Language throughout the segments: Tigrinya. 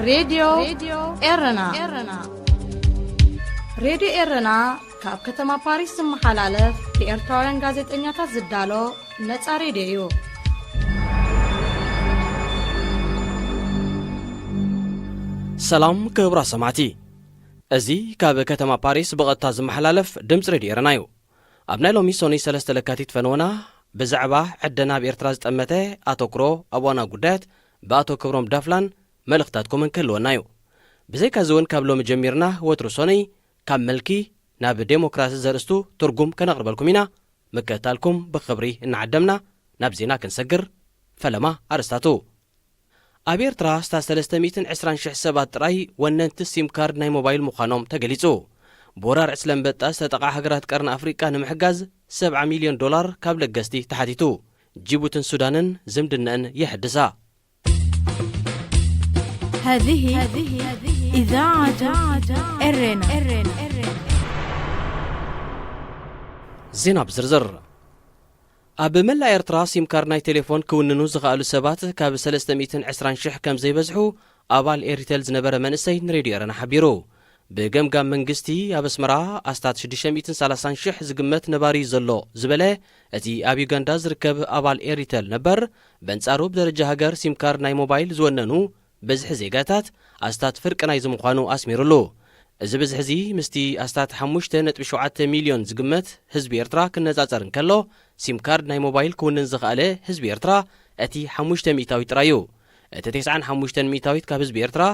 ሬድዮ ኤረና። ሬድዮ ኤረና ካብ ከተማ ፓሪስ ዝመሓላለፍ ብኤርትራውያን ጋዜጠኛታት ዝዳሎ ነጻ ሬድዮ እዩ። ሰላም ክቡራት ሰማዕቲ፣ እዚ ካብ ከተማ ፓሪስ ብቐጥታ ዝመሓላለፍ ድምፂ ሬድዮ ኤረና እዩ። ኣብ ናይ ሎሚ ሰኑይ ሰለስተ ለካቲት ፈነወና ብዛዕባ ዕደና ኣብ ኤርትራ ዝጠመተ ኣተኩሮ ኣብ ዋና ጉዳያት ብኣቶ ክብሮም ዳፍላን መልእኽታትኩምን ክህልወና እዩ። ብዘይካዚ እውን ካብ ሎሚ ጀሚርና ወትሩ ሰኑይ ካብ መልኪ ናብ ዴሞክራሲ ዘርእስቱ ትርጉም ከነቕርበልኩም ኢና። ምክትታልኩም ብኽብሪ እናዓደምና ናብ ዜና ክንሰግር። ፈለማ ኣርእስታቱ። ኣብ ኤርትራ ስታ ሰለስተ ሚእትን ዕስራን ሽሕ ሰባት ጥራይ ወነንቲ ሲም ካርድ ናይ ሞባይል ምዃኖም ተገሊጹ። ብወራር ዕስለ ኣንበጣ ዝተጠቕዓ ሃገራት ቀርኒ ኣፍሪቃ ንምሕጋዝ ሰብዓ ሚልዮን ዶላር ካብ ለገስቲ ተሓቲቱ። ጅቡትን ሱዳንን ዝምድነአን የሐድሳ። هذه إذاعة إرنا. ዜና ብዝርዝር። ኣብ መላእ ኤርትራ ሲም ካርድ ናይ ቴሌፎን ክውንኑ ዝኸኣሉ ሰባት ካብ ሰለስተ ሚእትን ዕስራን ሽሕ ከም ዘይበዝሑ ኣባል ኤሪቴል ዝነበረ መንእሰይ ንሬድዮ ኤረና ሓቢሩ። ብገምጋም መንግስቲ ኣብ ኣስመራ ኣስታት ሽዱሽተ ሚእትን ሰላሳን ሽሕ ዝግመት ነባሪ እዩ ዘሎ ዝበለ እቲ ኣብ ዩጋንዳ ዝርከብ ኣባል ኤሪቴል ነበር፣ በንጻሩ ብደረጃ ሃገር ሲም ካርድ ናይ ሞባይል ዝወነኑ ብዝሒ ዜጋታት ኣስታት ፍርቂ ናይዚ ምዃኑ ኣስሚሩሉ። እዚ ብዝሒ እዚ ምስቲ ኣስታት ሓሙሽተ ነጥቢ ሸውዓተ ሚልዮን ዝግመት ህዝቢ ኤርትራ ክነጻጸር እንከሎ፣ ሲም ካርድ ናይ ሞባይል ክውንን ዝኸኣለ ህዝቢ ኤርትራ እቲ ሓሙሽተ ሚእታዊት ጥራይ እዩ። እቲ ተስዓን ሓሙሽተን ሚእታዊት ካብ ህዝቢ ኤርትራ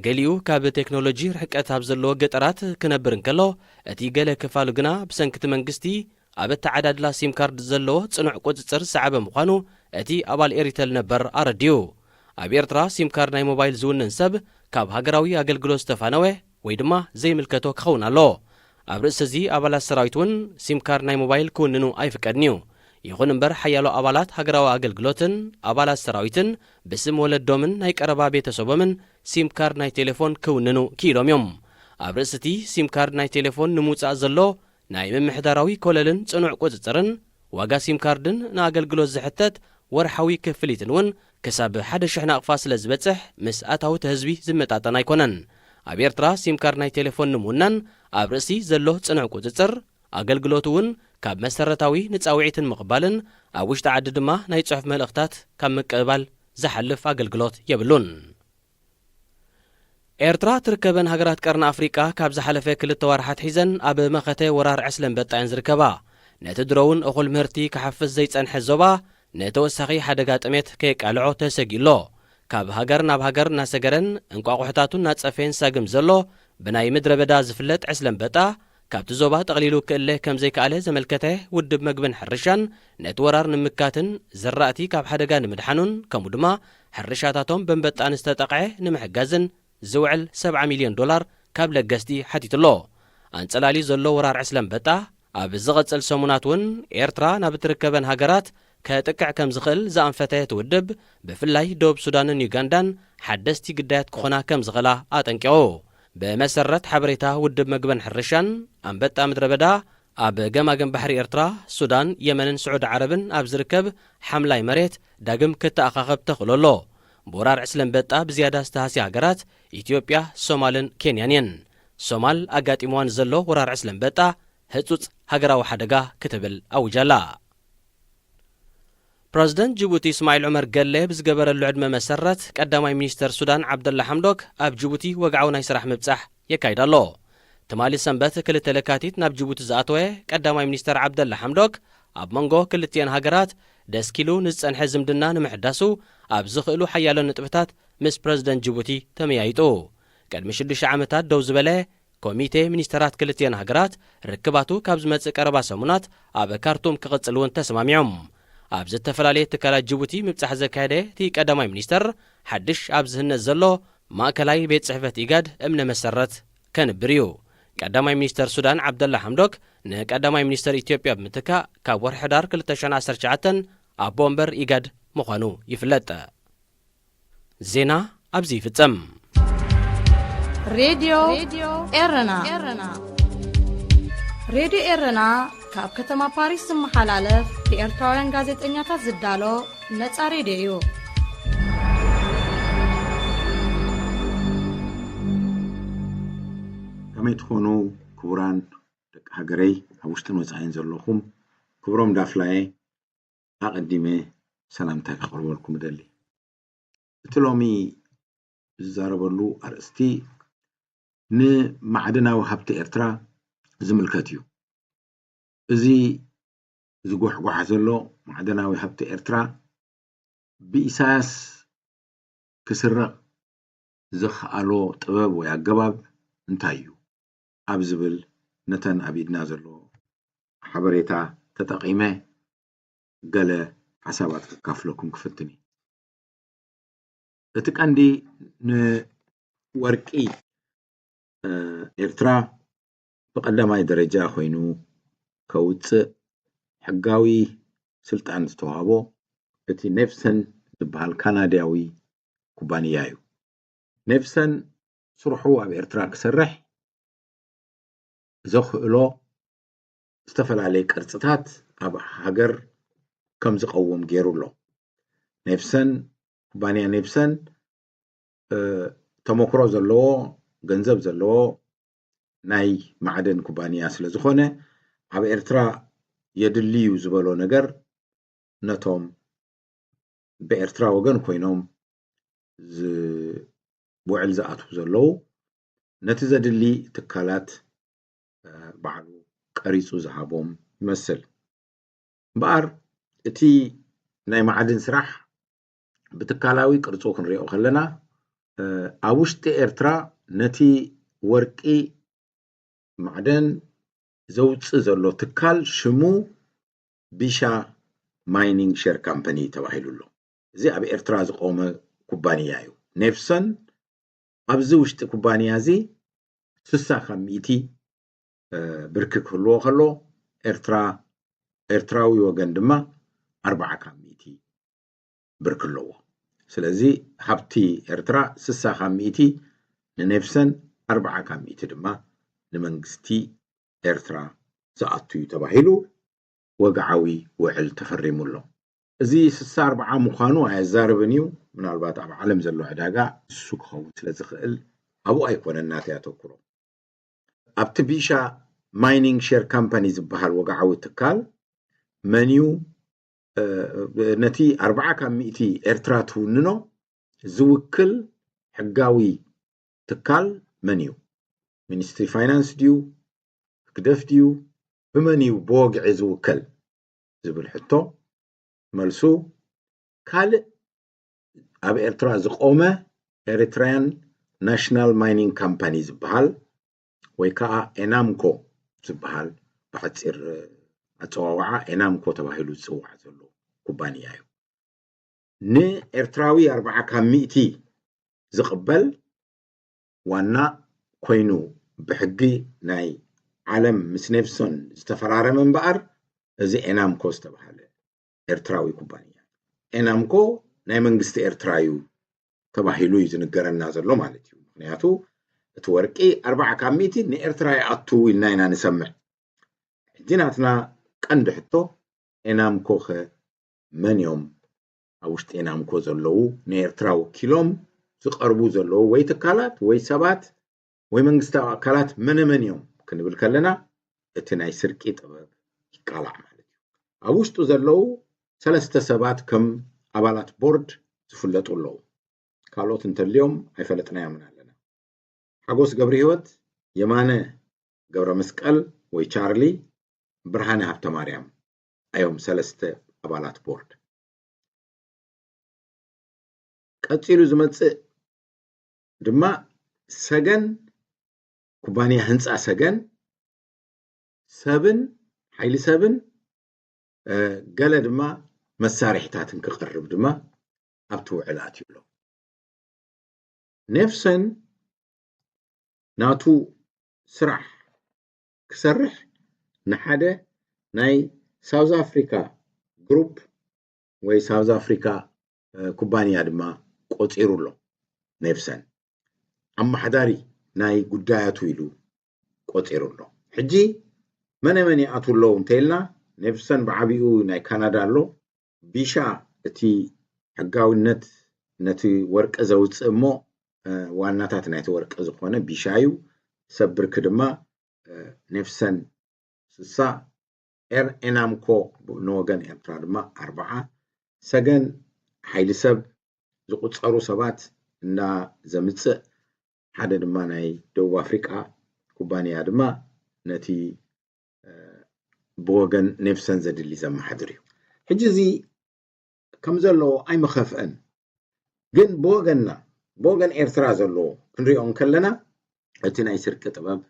ገሊኡ ካብ ቴክኖሎጂ ርሕቀት ኣብ ዘለዎ ገጠራት ክነብር እንከሎ፣ እቲ ገለ ክፋሉ ግና ብሰንኪ እቲ መንግስቲ ኣብ ኣተዓዳድላ ሲም ካርድ ዘለዎ ጽኑዕ ቁጽጽር ዝሰዓበ ምዃኑ እቲ ኣባል ኤሪተል ነበር ኣረዲኡ። ኣብ ኤርትራ ሲም ካርድ ናይ ሞባይል ዝውንን ሰብ ካብ ሃገራዊ ኣገልግሎት ዝተፋነወ ወይ ድማ ዘይምልከቶ ክኸውን ኣለዎ። ኣብ ርእሲ እዚ ኣባላት ሰራዊት እውን ሲም ካርድ ናይ ሞባይል ክውንኑ ኣይፍቀድን እዩ። ይኹን እምበር ሓያሎ ኣባላት ሃገራዊ ኣገልግሎትን ኣባላት ሰራዊትን ብስም ወለዶምን ናይ ቀረባ ቤተሰቦምን ሲም ካርድ ናይ ቴሌፎን ክውንኑ ክኢሎም እዮም። ኣብ ርእሲ እቲ ሲም ካርድ ናይ ቴሌፎን ንምውጻእ ዘሎ ናይ ምምሕዳራዊ ኮለልን ጽኑዕ ቁጽጽርን ዋጋ ሲም ካርድን ንኣገልግሎት ዝሕተት ወርሓዊ ክፍሊትን እውን ክሳብ ሓደ ሽሕ ናቕፋ ስለ ዝበጽሕ ምስ ኣታዊ እቲ ህዝቢ ዝመጣጠን ኣይኮነን። ኣብ ኤርትራ ሲም ካርድ ናይ ቴሌፎን ንምውናን ኣብ ርእሲ ዘሎ ጽኑዕ ቁጽጽር ኣገልግሎት እውን ካብ መሰረታዊ ንጻውዒትን ምቕባልን ኣብ ውሽጢ ዓዲ ድማ ናይ ጽሑፍ መልእኽታት ካብ ምቅብባል ዝሓልፍ ኣገልግሎት የብሉን። ኤርትራ ትርከበን ሃገራት ቀርኒ ኣፍሪቃ ካብ ዝሓለፈ ክልተ ወርሓት ሒዘን ኣብ መኸተ ወራር ዕስለ ኣንበጣ እየን ዝርከባ። ነቲ ድሮ እውን እኹል ምህርቲ ክሓፍስ ዘይጸንሐ ዞባ ንተወሳኺ ሓደጋ ጥሜት ከየቃልዖ ተሰጊኡ ኣሎ። ካብ ሃገር ናብ ሃገር እናሰገረን እንቋቑሖታቱ እናጸፈየን ዝሳግም ዘሎ ብናይ ምድረ በዳ ዝፍለጥ ዕስለ ኣንበጣ ካብቲ ዞባ ጠቕሊሉ ክእለ ከም ዘይከኣለ ዘመልከተ ውድብ መግብን ሕርሻን ነቲ ወራር ንምካትን ዝራእቲ ካብ ሓደጋ ንምድሓኑን ከምኡ ድማ ሕርሻታቶም በንበጣ ንዝተጠቕዐ ንምሕጋዝን ዝውዕል ሰብዓ ሚልዮን ዶላር ካብ ለገስቲ ሓቲቱ ኣሎ። ኣንጸላልዩ ዘሎ ወራር ዕስለ ኣንበጣ ኣብ ዝቐጽል ሰሙናት እውን ኤርትራ ናብ እትርከበን ሃገራት ከጥቅዕ ከም ዝኽእል ዝኣንፈተ እቲ ውድብ ብፍላይ ደቡብ ሱዳንን ዩጋንዳን ሓደስቲ ግዳያት ክኾና ከም ዝኽእላ ኣጠንቂቑ። ብመሰረት ሓበሬታ ውድብ መግብን ሕርሻን ኣንበጣ ምድረ በዳ ኣብ ገማግም ባሕሪ ኤርትራ፣ ሱዳን፣ የመንን ስዑዲ ዓረብን ኣብ ዝርከብ ሓምላይ መሬት ዳግም ክተኣኻኸብ ተኽእሎ ኣሎ። ብወራር ዕስለ ኣንበጣ ብዝያዳ ዝተሃስያ ሃገራት ኢትዮጵያ፣ ሶማልን ኬንያን እየን። ሶማል ኣጋጢምዋ ንዘሎ ወራር ዕስለ ኣንበጣ ህጹጽ ሃገራዊ ሓደጋ ክትብል ኣውጃ ኣላ። ፕረዚደንት ጅቡቲ እስማዒል ዑመር ገለ ብዝገበረሉ ዕድመ መሰረት ቀዳማይ ሚኒስተር ሱዳን ዓብደላ ሓምዶክ ኣብ ጅቡቲ ወግዓዊ ናይ ስራሕ ምብጻሕ የካይድ ኣሎ። ትማሊ ሰንበት ክልተ ለካቲት ናብ ጅቡቲ ዝኣተወ ቀዳማይ ሚኒስተር ዓብደላ ሓምዶክ ኣብ መንጎ ክልቲኤን ሃገራት ደስኪሉ ንዝጸንሐ ዝምድና ንምሕዳሱ ኣብ ዝኽእሉ ሓያሎ ነጥብታት ምስ ፕረዚደንት ጅቡቲ ተመያይጡ። ቅድሚ ሽዱሽተ ዓመታት ደው ዝበለ ኮሚቴ ሚኒስተራት ክልቲኤን ሃገራት ርክባቱ ካብ ዝመጽእ ቀረባ ሰሙናት ኣብ ካርቱም ክቕጽል እውን ተሰማሚዖም። ኣብ ዝተፈላለየ ትካላት ጅቡቲ ምብጻሕ ዘካየደ እቲ ቀዳማይ ሚኒስተር ሓድሽ ኣብ ዝህነጽ ዘሎ ማእከላይ ቤት ጽሕፈት ኢጋድ እምነ መሰረት ከንብር እዩ። ቀዳማይ ሚኒስተር ሱዳን ዓብደላ ሓምዶክ ንቀዳማይ ሚኒስተር ኢትዮጵያ ብምትካእ ካብ ወርሒ ሕዳር ክልተ ሽሕን ዓሰርተ ትሽዓተን ኣቦ ወንበር ኢጋድ ምዃኑ ይፍለጥ። ዜና ኣብዚ ይፍጸም። ሬድዮ ኤረና። ሬድዮ ኤረና ካብ ከተማ ፓሪስ ዝመሓላለፍ ብኤርትራውያን ጋዜጠኛታት ዝዳሎ ነጻ ሬድዮ እዩ። ከመይ ትኾኑ ክቡራን ደቂ ሃገረይ ኣብ ውሽጥን ወፃኢን ዘለኹም? ክብሮም ዳፍላየ ኣቐዲመ ሰላምታይ ከቕርበልኩም እደሊ። እቲ ሎሚ ዝዛረበሉ ኣርእስቲ ንማዕድናዊ ሃብቲ ኤርትራ ዝምልከት እዩ። እዚ ዝጓሕጓሕ ዘሎ ማዕድናዊ ሃብቲ ኤርትራ ብኢሳያስ ክስረቕ ዘኽኣሎ ጥበብ ወይ ኣገባብ እንታይ እዩ ኣብ ዝብል ነተን ኣብ ኢድና ዘሎ ሓበሬታ ተጠቒመ ገለ ሓሳባት ከካፍለኩም ክፍትን እየ። እቲ ቀንዲ ንወርቂ ኤርትራ ብቀዳማይ ደረጃ ኮይኑ ከውፅእ ሕጋዊ ስልጣን ዝተዋህቦ እቲ ኔፍሰን ዝበሃል ካናድያዊ ኩባንያ እዩ። ኔፍሰን ስርሑ ኣብ ኤርትራ ክሰርሕ ዘኽእሎ ዝተፈላለየ ቅርፅታት ኣብ ሃገር ከም ዝቐውም ገይሩ ኣሎ። ኔፍሰን፣ ኩባንያ ኔፍሰን ተመክሮ ዘለዎ፣ ገንዘብ ዘለዎ ናይ ማዕድን ኩባንያ ስለ ዝኾነ ኣብ ኤርትራ የድልዩ ዝበሎ ነገር ነቶም ብኤርትራ ወገን ኮይኖም ውዕል ዝኣትዉ ዘለዉ ነቲ ዘድሊ ትካላት ባዕሉ ቀሪፁ ዝሃቦም ይመስል። እምበኣር እቲ ናይ ማዕድን ስራሕ ብትካላዊ ቅርፁ ክንሪኦ ከለና ኣብ ውሽጢ ኤርትራ ነቲ ወርቂ ማዕደን ዘውፅእ ዘሎ ትካል ሽሙ ቢሻ ማይኒንግ ሼር ካምፓኒ ተባሂሉ ኣሎ። እዚ ኣብ ኤርትራ ዝቆመ ኩባንያ እዩ። ኔፍሰን ኣብዚ ውሽጢ ኩባንያ እዚ ስሳ ካብ ሚእቲ ብርኪ ክህልዎ ከሎ ኤርትራ ኤርትራዊ ወገን ድማ ኣርባዓ ካብ ሚእቲ ብርኪ ኣለዎ። ስለዚ ሃብቲ ኤርትራ ስሳ ካብ ሚእቲ ንኔፍሰን ኣርባዓ ካብ ሚእቲ ድማ ንመንግስቲ ኤርትራ ዝኣቱ እዩ ተባሂሉ ወግዓዊ ውዕል ተፈሪሙ ኣሎ። እዚ ስሳ ኣርባዓ ምዃኑ ኣየዛርብን እዩ። ምናልባት ኣብ ዓለም ዘሎ ዕዳጋ እሱ ክኸውን ስለ ዝኽእል ኣብኡ ኣይኮነን ናተይ ኣተኩሮ። ኣብቲ ቢሻ ማይኒንግ ሼር ካምፓኒ ዝበሃል ወግዓዊ ትካል መን እዩ ነቲ ኣርባዓ ካብ ሚእቲ ኤርትራ ትውንኖ ዝውክል ሕጋዊ ትካል መን እዩ? ሚኒስትሪ ፋይናንስ ድዩ? ህግደፍ ድዩ? ብመን እዩ ብወግዒ ዝውከል ዝብል ሕቶ መልሱ ካልእ ኣብ ኤርትራ ዝቆመ ኤሪትራያን ናሽናል ማይኒንግ ካምፓኒ ዝበሃል ወይ ከዓ ኤናምኮ ዝበሃል ብሓፂር ኣፀዋውዓ ኤናምኮ ተባሂሉ ዝፅዋዕ ዘሎ ኩባንያ እዩ። ንኤርትራዊ ኣርባዓ ካብ ሚእቲ ዝቕበል ዋና ኮይኑ ብሕጊ ናይ ዓለም ምስ ኔፍሶን ዝተፈራረመ እምበኣር እዚ ኤናምኮ ዝተባሃለ ኤርትራዊ ኩባንያ። ኤናምኮ ናይ መንግስቲ ኤርትራ እዩ ተባሂሉ እዩ ዝንገረና ዘሎ ማለት እዩ። ምክንያቱ እቲ ወርቂ ኣርባዓ ካብ ሚእቲ ንኤርትራ ይኣቱ ኢልና ኢና ንሰምዕ። ሕጂ ናትና ቀንዲ ሕቶ ኤናምኮ ከ መን እዮም ኣብ ውሽጢ ኤናምኮ ዘለዉ ንኤርትራ ወኪሎም ዝቐርቡ ዘለዉ ወይ ትካላት ወይ ሰባት ወይ መንግስታዊ ኣካላት መነመን እዮም ክንብል ከለና እቲ ናይ ስርቂ ጥበብ ይቃላዕ ማለት እዩ። ኣብ ውሽጡ ዘለዉ ሰለስተ ሰባት ከም ኣባላት ቦርድ ዝፍለጡ ኣለዉ። ካልኦት እንተልዮም ኣይፈለጥናዮምን ኣለና። ሓጎስ ገብረህይወት፣ የማነ ገብረመስቀል ወይ ቻርሊ፣ ብርሃነ ሃብተማርያም እዮም ሰለስተ ኣባላት ቦርድ። ቀፂሉ ዝመፅእ ድማ ሰገን፣ ኩባንያ ህንፃ ሰገን፣ ሰብን ሓይሊ ሰብን ገለ ድማ መሳርሒታትን ክቐርብ ድማ ኣብቲ ውዕል ኣትዩ ኣሎ። ኔፍሰን ናቱ ስራሕ ክሰርሕ ንሓደ ናይ ሳውዝ ኣፍሪካ ግሩፕ ወይ ሳውዝ ኣፍሪካ ኩባንያ ድማ ቆፂሩ ኣሎ። ኔፍሰን ኣመሓዳሪ ናይ ጉዳያቱ ኢሉ ቆፂሩ ኣሎ። ሕጂ መነ መን ይኣትዉ ኣለዉ እንተኢልና ኔፍሰን ብዓቢኡ ናይ ካናዳ ኣሎ። ቢሻ እቲ ሕጋዊነት ነቲ ወርቂ ዘውፅእ እሞ ዋናታት ናይቲ ወርቂ ዝኾነ ቢሻ እዩ። ሰብ ብርኪ ድማ ኔፍሰን ስሳ፣ ኤር ኤናምኮ ንወገን ኤርትራ ድማ ኣርባዓ፣ ሰገን ሓይሊ ሰብ ዝቑጸሩ ሰባት እና ዘምጽእ፣ ሓደ ድማ ናይ ደቡብ ኣፍሪቃ ኩባንያ ድማ ነቲ ብወገን ኔፍሰን ዘድሊ ዘመሓድር እዩ። ሕጂ እዚ ከም ዘለዎ ኣይምኸፍአን፣ ግን ብወገንና ብወገን ኤርትራ ዘለዎ ክንሪኦ እንከለና እቲ ናይ ስርቂ ጥበብ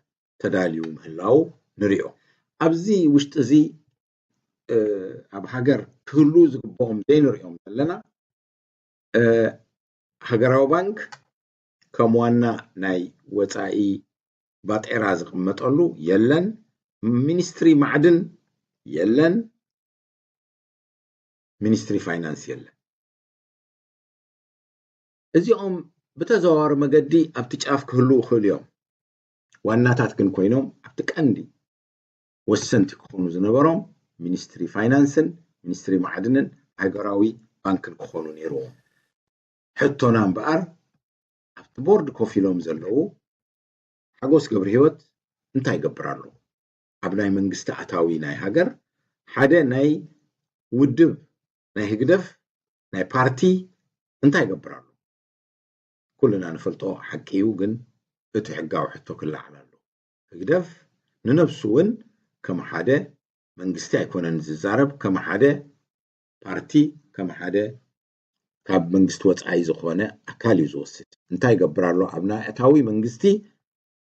ተዳልዩ ምህላው ንሪኦ። ኣብዚ ውሽጢ እዚ ኣብ ሃገር ክህሉ ዝግብኦም ዘይንሪኦም ዘለና ሃገራዊ ባንክ ከም ዋና ናይ ወፃኢ ባጤራ ዝቕመጠሉ የለን። ሚኒስትሪ ማዕድን የለን። ሚኒስትሪ ፋይናንስ የለን። እዚኦም ብተዘዋዋሪ መገዲ ኣብቲ ጫፍ ክህልዉ ይኽእሉ እዮም። ዋናታት ግን ኮይኖም ኣብቲ ቀንዲ ወሰንቲ ክኾኑ ዝነበሮም ሚኒስትሪ ፋይናንስን ሚኒስትሪ ማዕድንን ሃገራዊ ባንክን ክኾኑ ነይርዎም። ሕቶና እምበኣር ኣብቲ ቦርድ ኮፍ ኢሎም ዘለዉ ሓጎስ ገብረህይወት እንታይ ይገብር ኣሎ? ኣብ ናይ መንግስቲ ኣታዊ ናይ ሃገር ሓደ ናይ ውድብ ናይ ህግደፍ ናይ ፓርቲ እንታይ ይገብር ኣሎ? ኩልና ንፈልጦ ሓቂ እዩ፣ ግን እቲ ሕጋዊ ሕቶ ክለዓል ኣሎ። ህግደፍ ንነብሱ እውን ከም ሓደ መንግስቲ ኣይኮነን ዝዛረብ፣ ከም ሓደ ፓርቲ፣ ከም ሓደ ካብ መንግስቲ ወፃኢ ዝኾነ ኣካል እዩ ዝወስድ። እንታይ ይገብር ኣሎ? ኣብ ናይ ኣታዊ መንግስቲ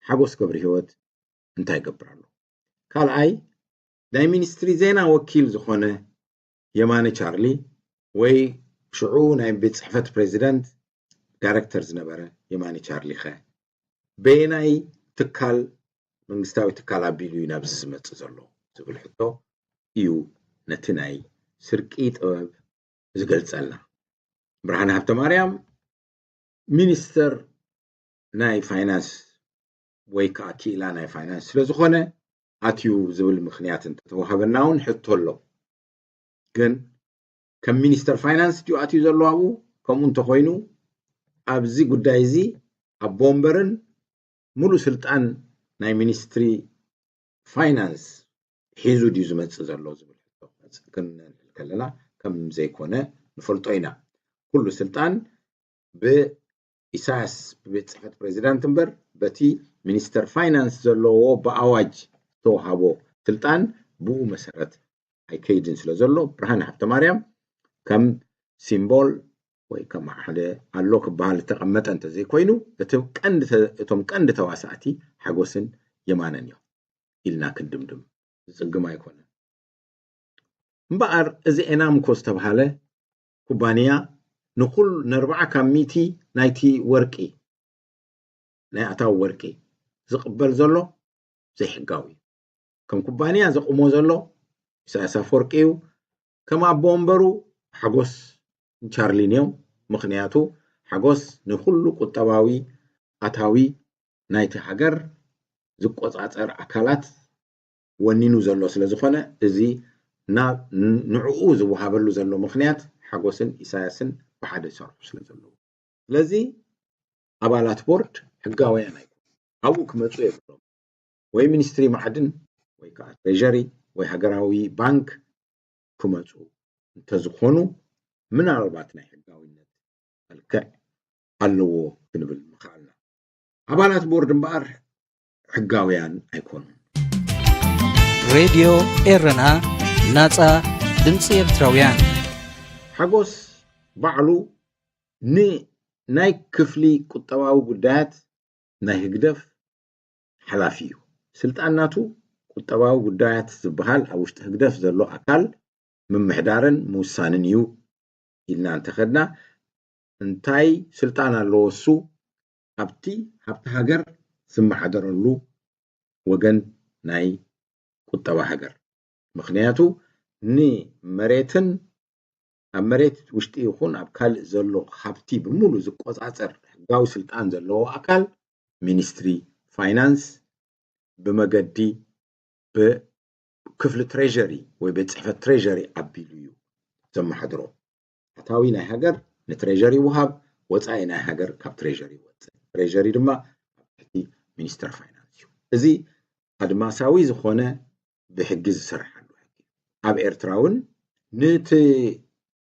ሓጎስ ገብረህይወት እንታይ ይገብር ኣሎ? ካልኣይ ናይ ሚኒስትሪ ዜና ወኪል ዝኾነ የማነ ቻርሊ ወይ ሽዑ ናይ ቤት ፅሕፈት ፕሬዚደንት ዳይሬክተር ዝነበረ የማነ ቻርሊ ኸ በየናይ ትካል መንግስታዊ ትካል ኣቢሉ እዩ ናብዚ ዝመፅእ ዘሎ ዝብል ሕቶ እዩ ነቲ ናይ ስርቂ ጥበብ ዝገልፀልና። ብርሃነ ሃብተማርያም ሚኒስተር ናይ ፋይናንስ ወይ ከዓ ክኢላ ናይ ፋይናንስ ስለ ዝኾነ ኣትዩ ዝብል ምኽንያት እንተተዋህበና እውን ሕቶ ኣሎ። ግን ከም ሚኒስተር ፋይናንስ ድዩ ኣትዩ ዘሎ ኣብኡ? ከምኡ እንተኾይኑ ኣብዚ ጉዳይ እዚ ኣቦ ወንበርን ሙሉእ ስልጣን ናይ ሚኒስትሪ ፋይናንስ ሒዙ ድዩ ዝመፅእ ዘሎ ዝብል ሕቶ ክንልዕል ከለና ከም ዘይኮነ ንፈልጦ ኢና። ኩሉ ስልጣን ብኢሳያስ ብቤት ፅሕፈት ፕሬዚዳንት እምበር በቲ ሚኒስተር ፋይናንስ ዘለዎ ብኣዋጅ ዝተወሃቦ ስልጣን ብኡ መሰረት ኣይከይድን ስለ ዘሎ ብርሃነ ሃብተማርያም ከም ሲምቦል ወይ ከም ሓደ ኣሎ ክበሃል ዝተቐመጠ እንተዘይኮይኑ እቲ ቀንዲ ተ- እቶም ቀንዲ ተዋሳእቲ ሓጎስን የማነን እዮም ኢልና ክንድምድም ዝፅግም ኣይኮነን። እምበኣር እዚ ኤናምኮ ዝተብሃለ ኩባንያ ንኩል ነርብዓ ካብ ሚእቲ ናይቲ ወርቂ ናይ ኣታዊ ወርቂ ዝቕበል ዘሎ ዘይሕጋዊ እዩ። ከም ኩባንያ ዘቑሞ ዘሎ ኢሳያስ ኣፈወርቂ እዩ። ከም ኣቦ ወንበሩ ሓጎስ ቻርሊን እዮም። ምኽንያቱ ሓጎስ ንኩሉ ቁጠባዊ ኣታዊ ናይቲ ሃገር ዝቆፃፀር ኣካላት ወኒኑ ዘሎ ስለ ዝኾነ እዚ ናብ ንዕኡ ዝወሃበሉ ዘሎ ምኽንያት ሓጎስን ኢሳያስን ብሓደ ይሰርሑ ስለ ዘለዉ። ስለዚ ኣባላት ቦርድ ሕጋውያን ኣይኮኑ። ኣብኡ ክመፁ የብሎም። ወይ ሚኒስትሪ ማዕድን ወይ ከዓ ትሬዠሪ ወይ ሃገራዊ ባንክ ክመፁ እንተዝኾኑ ምናልባት ናይ ሕጋዊነት መልክዕ ኣለዎ ክንብል ምኽኣልና። ኣባላት ቦርድ እምበኣር ሕጋውያን ኣይኮኑን። ሬድዮ ኤረና ናጻ ድምፂ ኤርትራውያን። ሓጎስ ባዕሉ ንናይ ክፍሊ ቁጠባዊ ጉዳያት ናይ ህግደፍ ሓላፊ እዩ። ስልጣን ናቱ ቁጠባዊ ጉዳያት ዝበሃል ኣብ ውሽጢ ህግደፍ ዘሎ ኣካል ምምሕዳርን ምውሳንን እዩ ኢልና እንተኸድና እንታይ ስልጣን ኣለዎ እሱ ኣብቲ ሃብቲ ሃገር ዝመሓደረሉ ወገን ናይ ቁጠባ ሃገር? ምኽንያቱ ንመሬትን ኣብ መሬት ውሽጢ ይኹን ኣብ ካልእ ዘሎ ሃብቲ ብምሉ ዝቆፃፀር ሕጋዊ ስልጣን ዘለዎ ኣካል ሚኒስትሪ ፋይናንስ ብመገዲ ብክፍሊ ትሬዠሪ ወይ ቤት ፅሕፈት ትሬዠሪ ኣቢሉ እዩ ዘመሓድሮ። ኣታዊ ናይ ሃገር ንትሬዠሪ ይወሃብ፣ ወፃኢ ናይ ሃገር ካብ ትሬዠሪ ይወፅእ። ትሬዠሪ ድማ ኣብ ትሕቲ ሚኒስተር ፋይናንስ እዩ። እዚ ኣድማሳዊ ዝኾነ ብሕጊ ዝስርሓሉ ሕጊ። ኣብ ኤርትራ እውን ንቲ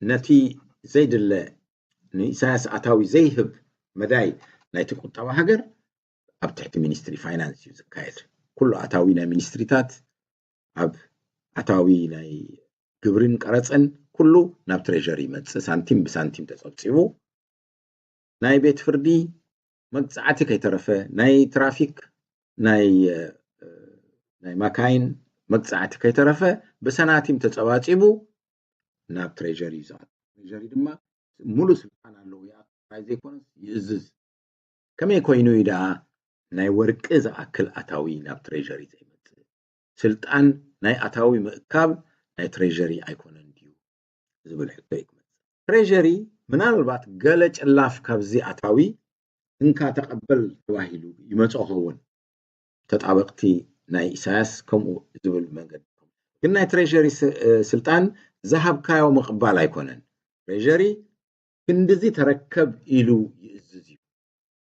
ነቲ ዘይድለ ንኢሳያስ ኣታዊ ዘይህብ መዳይ ናይቲ ቁጠባ ሃገር ኣብ ትሕቲ ሚኒስትሪ ፋይናንስ እዩ ዝካየድ። ኩሉ ኣታዊ ናይ ሚኒስትሪታት ኣብ ኣታዊ ናይ ግብርን ቀረፅን ኩሉ ናብ ትሬዠሪ ይመፅእ፣ ሳንቲም ብሳንቲም ተፀብፂቡ። ናይ ቤት ፍርዲ መቅፃዕቲ ከይተረፈ፣ ናይ ትራፊክ፣ ናይ ማካይን መቅፃዕቲ ከይተረፈ ብሰናቲም ተፀባፂቡ ናብ ትሬዠሪ እዩ ዝኣቱ። ትሬዠሪ ድማ ሙሉእ ስልጣን ኣለዎ፣ ይኣቱ ጥራይ ዘይኮነስ ይእዝዝ። ከመይ ኮይኑ እዩ ደኣ ናይ ወርቂ ዝኣክል ኣታዊ ናብ ትሬዠሪ ዘይመፅእ? ስልጣን ናይ ኣታዊ ምእካብ ናይ ትሬዠሪ ኣይኮነን ድዩ ዝብል ሕቶ እዩ ክመፅእ። ትሬዠሪ ምናልባት ገለ ጭላፍ ካብዚ ኣታዊ እንካ ተቐበል ተባሂሉ ይመፅኦ ኸውን፣ ተጣበቕቲ ናይ ኢሳያስ ከምኡ ዝብል መንገዲ። ግን ናይ ትሬዠሪ ስልጣን ዝሃብካዮ ምቕባል ኣይኮነን። ትሬዠሪ ክንድዚ ተረከብ ኢሉ ይእዝዝ እዩ፣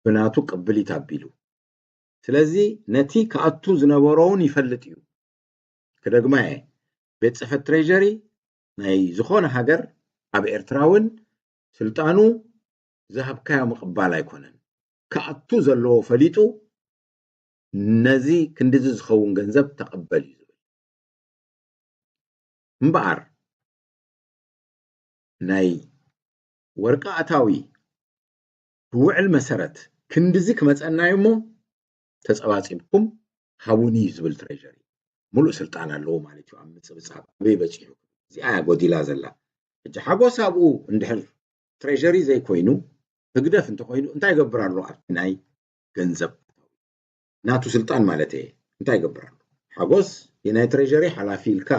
ብናቱ ቅብሊት ኣቢሉ። ስለዚ ነቲ ክኣቱ ዝነበሮ እውን ይፈልጥ እዩ። ክደግማ እየ፣ ቤት ጽሕፈት ትሬዠሪ ናይ ዝኾነ ሃገር ኣብ ኤርትራ እውን ስልጣኑ ዝሃብካዮ ምቕባል ኣይኮነን። ክኣቱ ዘለዎ ፈሊጡ ነዚ ክንድዚ ዝኸውን ገንዘብ ተቐበል እዩ ዝብል። እምበኣር ናይ ወርቂ ኣታዊ ብውዕል መሰረት ክንድዚ ክመፀና እዩ እሞ ተፀባፂብኩም ሃቡኒ እዩ ዝብል ትሬዠሪ። ሙሉእ ስልጣን ኣለዎ ማለት እዩ ኣብ ምፅብፃብ ኣበይ በፂሑ። እዚኣ እያ ጎዲላ ዘላ። ሕጂ ሓጎስ ኣብኡ እንድሕር ትሬዠሪ ዘይኮይኑ ህግደፍ እንተኮይኑ እንታይ ይገብር ኣሎ ኣብቲ ናይ ገንዘብ ናቱ ስልጣን ማለት እየ እንታይ ይገብር ኣሎ? ሓጎስ የናይ ትሬዠሪ ሓላፊ ኢልካ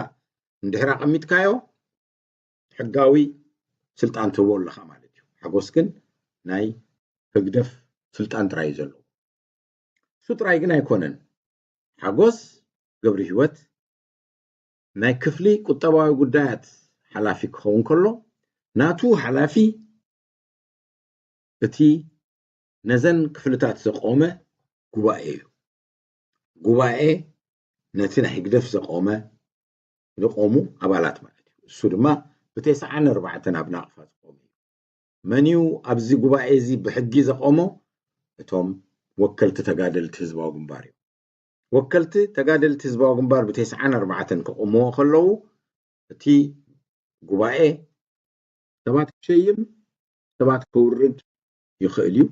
እንድሕር ኣቐሚጥካዮ ሕጋዊ ስልጣን ትህቦ ኣለኻ ማለት እዩ። ሓጎስ ግን ናይ ህግደፍ ስልጣን ጥራይ እዩ ዘለዎ። እሱ ጥራይ ግን ኣይኮነን። ሓጎስ ገብረ ህይወት ናይ ክፍሊ ቁጠባዊ ጉዳያት ሓላፊ ክኸውን ከሎ ናቱ ሓላፊ እቲ ነዘን ክፍልታት ዘቆመ ጉባኤ እዩ። ጉባኤ ነቲ ናይ ህግደፍ ዘቆመ ዘቆሙ ኣባላት ማለት እዩ። እሱ ድማ ብተስዓን ኣርባዕተን ኣብ ናቕፋ ዝቆመ እዩ። መን እዩ ኣብዚ ጉባኤ እዚ ብሕጊ ዘቆሞ? እቶም ወከልቲ ተጋደልቲ ህዝባዊ ግንባር እዮም። ወከልቲ ተጋደልቲ ህዝባዊ ግንባር ብተስዓን ኣርባዕተን ክቆምዎ ከለዉ እቲ ጉባኤ ሰባት ክሸይም ሰባት ከውርድ ይኽእል እዩ።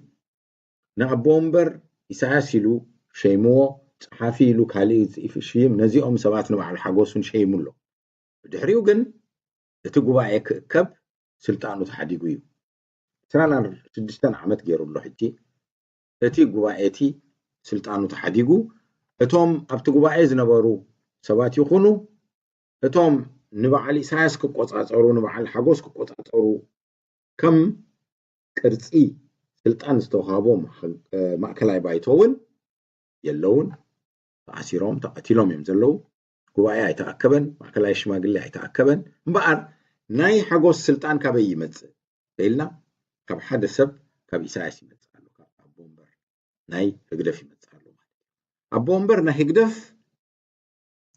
ንኣቦ ወንበር ኢሳያስ ኢሉ ሸይምዎ፣ ጸሓፊ ኢሉ ካልእ ሽይም፣ ነዚኦም ሰባት ንበዓል ሓጎስን ሸይሙ ኣሎ። ብድሕሪኡ ግን እቲ ጉባኤ ክእከብ ስልጣኑ ተሓዲጉ እዩ። ዕስራን ሽዱሽተን ዓመት ገይሩ ኣሎ ሕጂ። እቲ ጉባኤ እቲ ስልጣኑ ተሓዲጉ እቶም ኣብቲ ጉባኤ ዝነበሩ ሰባት ይኹኑ እቶም ንበዓል ኢሳያስ ክቆጻጸሩ ንበዓል ሓጎስ ክቆጻጸሩ ከም ቅርጺ ስልጣን ዝተውሃቦም ማእከላይ ባይቶ እውን የለውን። ተኣሲሮም ተቐቲሎም እዮም ዘለዉ። ጉባኤ ኣይተኣከበን፣ ማእከላይ ሽማግሌ ኣይተኣከበን። እምበኣር ናይ ሓጎስ ስልጣን ካበይ ይመጽእ ኢልና ካብ ሓደ ሰብ ካብ ኢሳያስ ይመጽእ ኣሎ፣ ካብ ኣቦ ወንበር ናይ ህግደፍ ይመጽእ ኣሎ ማለት እዩ። ኣቦ ወንበር ናይ ህግደፍ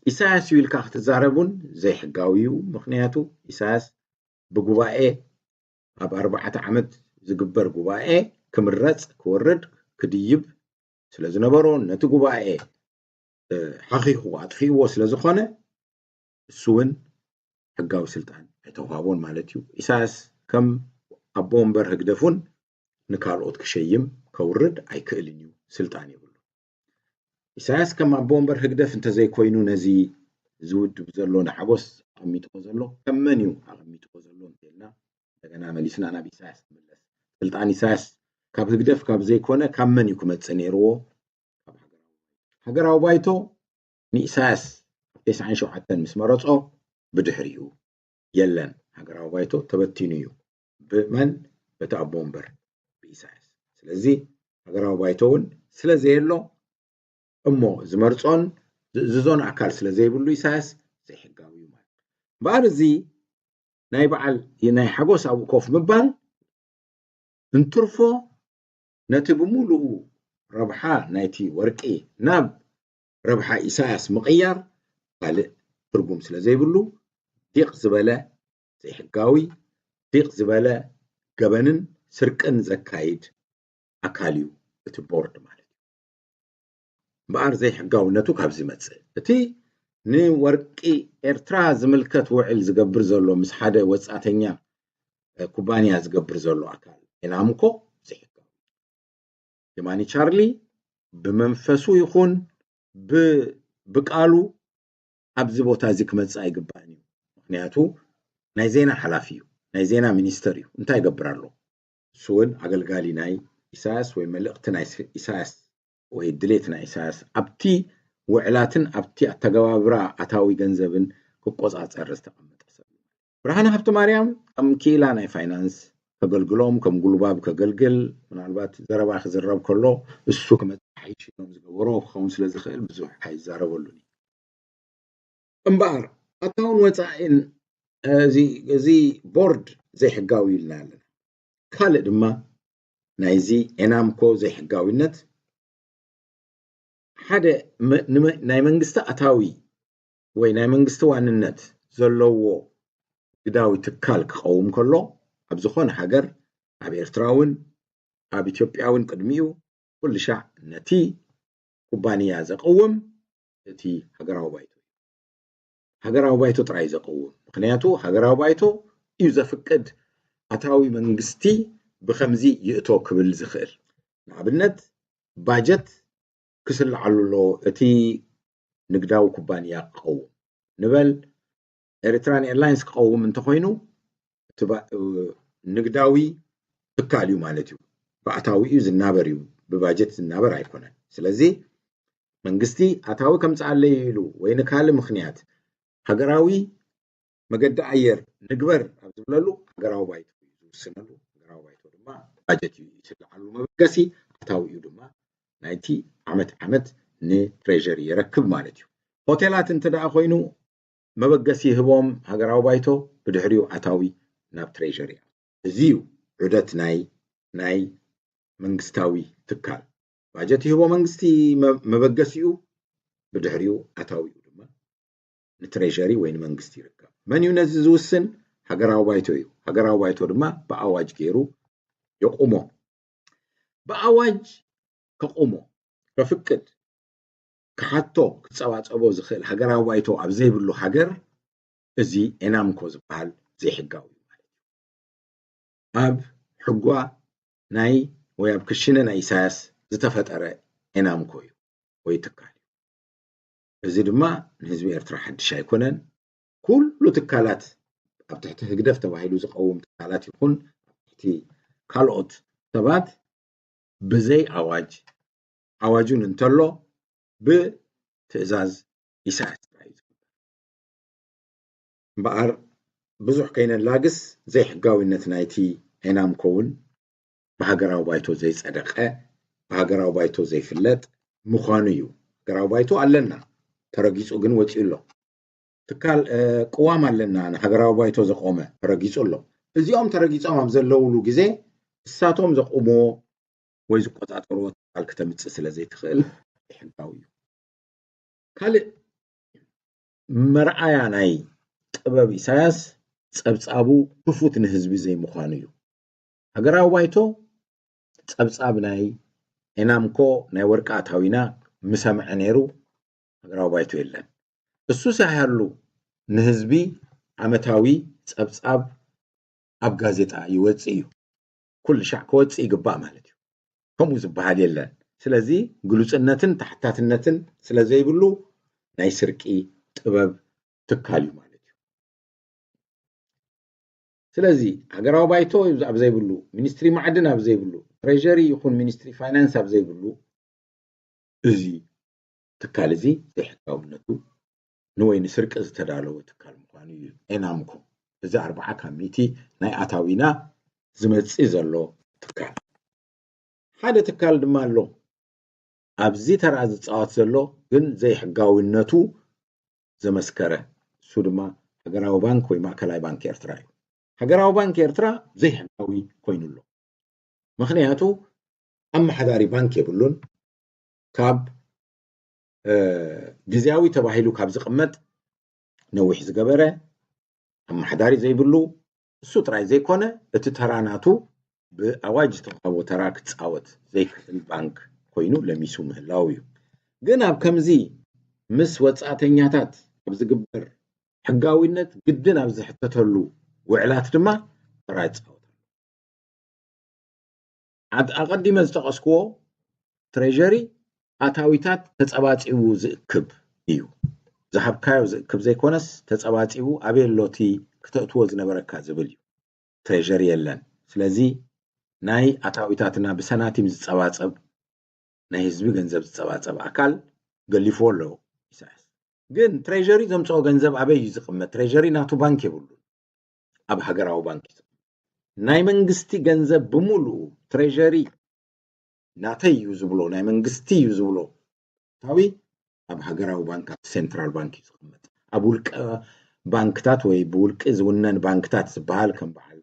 ኢሳያስ እዩ ኢልካ ክትዛረብ እውን ዘይሕጋዊ እዩ። ምኽንያቱ ኢሳያስ ብጉባኤ ኣብ ኣርባዕተ ዓመት ዝግበር ጉባኤ ክምረጽ ክወርድ ክድይብ ስለ ዝነበሮ ነቲ ጉባኤ ሓኺኹ ኣጥፊእዎ ስለ ዝኾነ እሱ እውን ሕጋዊ ስልጣን ኣይተዋህቦን ማለት እዩ። ኢሳያስ ከም ኣቦ ወንበር ህግደፍ እውን ንካልኦት ክሸይም ከውርድ ኣይክእልን እዩ፣ ስልጣን የብሉ። ኢሳያስ ከም ኣቦ ወንበር ህግደፍ እንተዘይኮይኑ ነዚ ዝውድብ ዘሎ ንሓጎስ ኣቐሚጥዎ ዘሎ ከም መን እዩ ኣቐሚጥዎ ዘሎ እንተልና እንደገና መሊስና ናብ ኢሳያስ ትምለስ። ስልጣን ኢሳያስ ካብ ህግደፍ ካብ ዘይኮነ ካብ መን እዩ ክመጽእ ነይርዎ? ካብ ሃገራዊ ሃገራዊ ባይቶ ንኢሳያስ ኣብ ተስዓን ሸውዓተን ምስ መረጾ ብድሕሪኡ የለን። ሃገራዊ ባይቶ ተበቲኑ እዩ። ብመን? በቲ ኣቦ ወንበር ብኢሳያስ። ስለዚ ሃገራዊ ባይቶ እውን ስለ ዘየሎ እሞ ዝመርጾን ዝእዝዞን ኣካል ስለ ዘይብሉ ኢሳያስ ዘይሕጋዊ እዩ ማለት። እምበኣር እዚ ናይ በዓል ናይ ሓጎስ ኣብኡ ኮፍ ምባል እንትርፎ ነቲ ብምሉኡ ረብሓ ናይቲ ወርቂ ናብ ረብሓ ኢሳያስ ምቕያር ካልእ ትርጉም ስለ ዘይብሉ፣ ዲቕ ዝበለ ዘይሕጋዊ፣ ዲቕ ዝበለ ገበንን ስርቅን ዘካይድ ኣካል እዩ እቲ ቦርድ ማለት እዩ። እምበኣር ዘይሕጋውነቱ ካብዚ ይመጽእ። እቲ ንወርቂ ኤርትራ ዝምልከት ውዕል ዝገብር ዘሎ ምስ ሓደ ወጻእተኛ ኩባንያ ዝገብር ዘሎ ኣካል ኤናምኮ ዘይሕጋዊ። የማኒ ቻርሊ ብመንፈሱ ይኹን ብቃሉ ኣብዚ ቦታ እዚ ክመጽእ ኣይግባእን እዩ። ምክንያቱ ናይ ዜና ሓላፊ እዩ፣ ናይ ዜና ሚኒስተር እዩ። እንታይ ይገብር ኣሎ? እሱ እውን ኣገልጋሊ ናይ ኢሳያስ ወይ መልእኽቲ ናይ ኢሳያስ ወይ ድሌት ናይ ኢሳያስ ኣብቲ ውዕላትን ኣብቲ ኣተገባብራ ኣታዊ ገንዘብን ክቆጻጸር ዝተቐመጠ ሰብ። ብርሃነ ሃብተ ማርያም ከም ክኢላ ናይ ፋይናንስ ከገልግሎም፣ ከም ጉልባብ ከገልግል፣ ምናልባት ዘረባ ክዝረብ ከሎ እሱ ክመጽእ ሓይሽ ኢሎም ዝገበሮ ክኸውን ስለ ዝኽእል ብዙሕ ኣይዛረበሉን እዩ። እምበኣር ኣታውን ወጻኢን እዚ ቦርድ ዘይሕጋዊ ኢልና ኣለና። ካልእ ድማ ናይዚ ኤናምኮ ዘይሕጋዊነት ሓደ ናይ መንግስቲ ኣታዊ ወይ ናይ መንግስቲ ዋንነት ዘለዎ ንግዳዊ ትካል ክቐውም ከሎ ኣብ ዝኾነ ሃገር ኣብ ኤርትራ እውን ኣብ ኢትዮጵያ እውን ቅድሚኡ ኩሉ ሻዕ ነቲ ኩባንያ ዘቕውም እቲ ሃገራዊ ባይቶ እዩ። ሃገራዊ ባይቶ ጥራይ ዘቕውም። ምክንያቱ ሃገራዊ ባይቶ እዩ ዘፍቅድ ኣታዊ መንግስቲ ብኸምዚ ይእቶ ክብል ዝኽእል። ንኣብነት ባጀት ክስልዓሉ ኣለዎ እቲ ንግዳዊ ኩባንያ ክቐውም። ንበል ኤሪትራን ኤርላይንስ ክቐውም እንተኾይኑ እቲ ንግዳዊ ትካል እዩ ማለት እዩ። ብኣታዊ እዩ ዝናበር እዩ፣ ብባጀት ዝናበር ኣይኮነን። ስለዚ መንግስቲ ኣታዊ ከምፅኣለይ ኢሉ ወይ ንካልእ ምክንያት ሃገራዊ መገዲ ኣየር ንግበር ኣብ ዝብለሉ ሃገራዊ ባይቶ እዩ ዝውስነሉ። ሃገራዊ ባይቶ ድማ ባጀት እዩ ዝስልዓሉ መበገሲ፣ ኣታዊ እዩ ድማ ናይቲ ዓመት ዓመት ንትሬዠሪ የረክብ ማለት እዩ። ሆቴላት እንተ ደኣ ኮይኑ መበገሲ ይህቦም ሃገራዊ ባይቶ፣ ብድሕሪኡ ኣታዊ ናብ ትሬዠሪ። እዚ እዩ ዑደት ናይ ናይ መንግስታዊ ትካል። ባጀት ይህቦ መንግስቲ መበገሲኡ፣ ብድሕሪኡ ኣታዊኡ ድማ ንትሬዠሪ ወይ ንመንግስቲ ይርከብ። መን እዩ ነዚ ዝውስን? ሃገራዊ ባይቶ እዩ። ሃገራዊ ባይቶ ድማ ብኣዋጅ ገይሩ የቑሞ። ብኣዋጅ ከቑሞ፣ ከፍቅድ፣ ክሓቶ፣ ክጸባጸቦ ዝኽእል ሃገራዊ ባይቶ ኣብ ዘይብሉ ሃገር እዚ ኤናምኮ ዝበሃል ዘይሕጋዊ እዩ ማለት እዩ። ኣብ ሕጓ ናይ ወይ ኣብ ክሽነ ናይ ኢሳያስ ዝተፈጠረ ኤናምኮ እዩ ወይ ትካል እዩ። እዚ ድማ ንህዝቢ ኤርትራ ሓድሽ ኣይኮነን። ኩሉ ትካላት ኣብ ትሕቲ ህግደፍ ተባሂሉ ዝቐውም ትካላት ይኹን ኣብ ትሕቲ ካልኦት ሰባት ብዘይ ኣዋጅ፣ ኣዋጅ እውን እንተሎ ብትእዛዝ ኢሳያስ ጥራይ እዩ ዝግበር። እምበኣር ብዙሕ ከይነላግስ ዘይሕጋዊነት ናይቲ ኤናምኮ እውን ብሃገራዊ ባይቶ ዘይጸደቐ፣ ብሃገራዊ ባይቶ ዘይፍለጥ ምዃኑ እዩ። ሃገራዊ ባይቶ ኣለና፣ ተረጊጹ ግን ወጺኡ ኣሎ። ትካል ቅዋም ኣለና ንሃገራዊ ባይቶ ዘቆመ ተረጊጹ ኣሎ። እዚኦም ተረጊጾም ኣብ ዘለውሉ ግዜ እሳቶም ዘቁምዎ ወይ ዝቆጻጸርዎ ትካል ክተምጽእ ስለ ዘይትኽእል ሕጋዊ እዩ። ካልእ መርኣያ ናይ ጥበብ ኢሳያስ ጸብጻቡ ክፉት ንህዝቢ ዘይምዃኑ እዩ። ሃገራዊ ባይቶ ጸብጻብ ናይ ኤናምኮ ናይ ወርቂ ኣታዊና ምሰምዐ ነይሩ ሃገራዊ ባይቶ የለን። እሱ ሳይሃሉ ንህዝቢ ዓመታዊ ጸብጻብ ኣብ ጋዜጣ ይወጽእ እዩ። ኩሉ ሻዕ ክወጽእ ይግባእ ማለት እዩ። ከምኡ ዝበሃል የለን። ስለዚ ግሉጽነትን ተሓታትነትን ስለ ዘይብሉ ናይ ስርቂ ጥበብ ትካል እዩ ማለት እዩ። ስለዚ ሃገራዊ ባይቶ ኣብ ዘይብሉ፣ ሚኒስትሪ ማዕድን ኣብ ዘይብሉ፣ ትሬዠሪ ይኹን ሚኒስትሪ ፋይናንስ ኣብ ዘይብሉ፣ እዚ ትካል እዚ ዘይሕጋውነቱ ንወይ ንስርቂ ዝተዳለወ ትካል ምዃኑ እዩ። ኤናምኮ እዚ ኣርባዓ ካብ ሚእቲ ናይ ኣታዊና ዝመጽእ ዘሎ ትካል። ሓደ ትካል ድማ ኣሎ ኣብዚ ተራ ዝጻወት ዘሎ ግን ዘይሕጋዊነቱ ዘመስከረ፣ እሱ ድማ ሃገራዊ ባንክ ወይ ማእከላይ ባንክ ኤርትራ እዩ። ሃገራዊ ባንክ ኤርትራ ዘይሕጋዊ ኮይኑ ኣሎ። ምኽንያቱ ኣመሓዳሪ ባንክ የብሉን። ካብ ግዝያዊ ተባሂሉ ካብ ዝቕመጥ ነዊሕ ዝገበረ፣ ኣመሓዳሪ ዘይብሉ፣ እሱ ጥራይ ዘይኮነ እቲ ተራ ናቱ ብኣዋጅ ዝተዋህቦ ተራ ክጻወት ዘይክእል ባንክ ኮይኑ ለሚሱ ምህላው እዩ። ግን ኣብ ከምዚ ምስ ወጻእተኛታት ኣብ ዝግበር ሕጋዊነት ግድን ኣብ ዝሕተተሉ ውዕላት ድማ ተራ ይጻወት። ኣቐዲመ ዝጠቐስክዎ ትሬጀሪ ኣታዊታት ተጸባጺቡ ዝእክብ እዩ። ዝሃብካዮ ዝእክብ ዘይኮነስ ተጸባጺቡ ኣበይ ኣሎ እቲ ክተእትዎ ዝነበረካ ዝብል እዩ። ትሬጀሪ የለን። ስለዚ ናይ ኣታዊታትና ብሰናቲም ዝጸባጸብ ናይ ህዝቢ ገንዘብ ዝጸባጸብ ኣካል ገሊፍዎ ኣሎ ኢሳያስ። ግን ትሬጀሪ ዘምጽኦ ገንዘብ ኣበይ እዩ ዝቕመጥ? ትሬጀሪ ናቱ ባንክ የብሉን። ኣብ ሃገራዊ ባንክ እዩ። ናይ መንግስቲ ገንዘብ ብምሉኡ ትሬጀሪ ናተይ እዩ ዝብሎ፣ ናይ መንግስቲ እዩ ዝብሎ ኣታዊ ኣብ ሃገራዊ ባንክ፣ ኣብ ሴንትራል ባንክ እዩ ዝቕመጥ። ኣብ ውልቀ ባንክታት ወይ ብውልቂ ዝውነን ባንክታት ዝበሃል ከም በዓል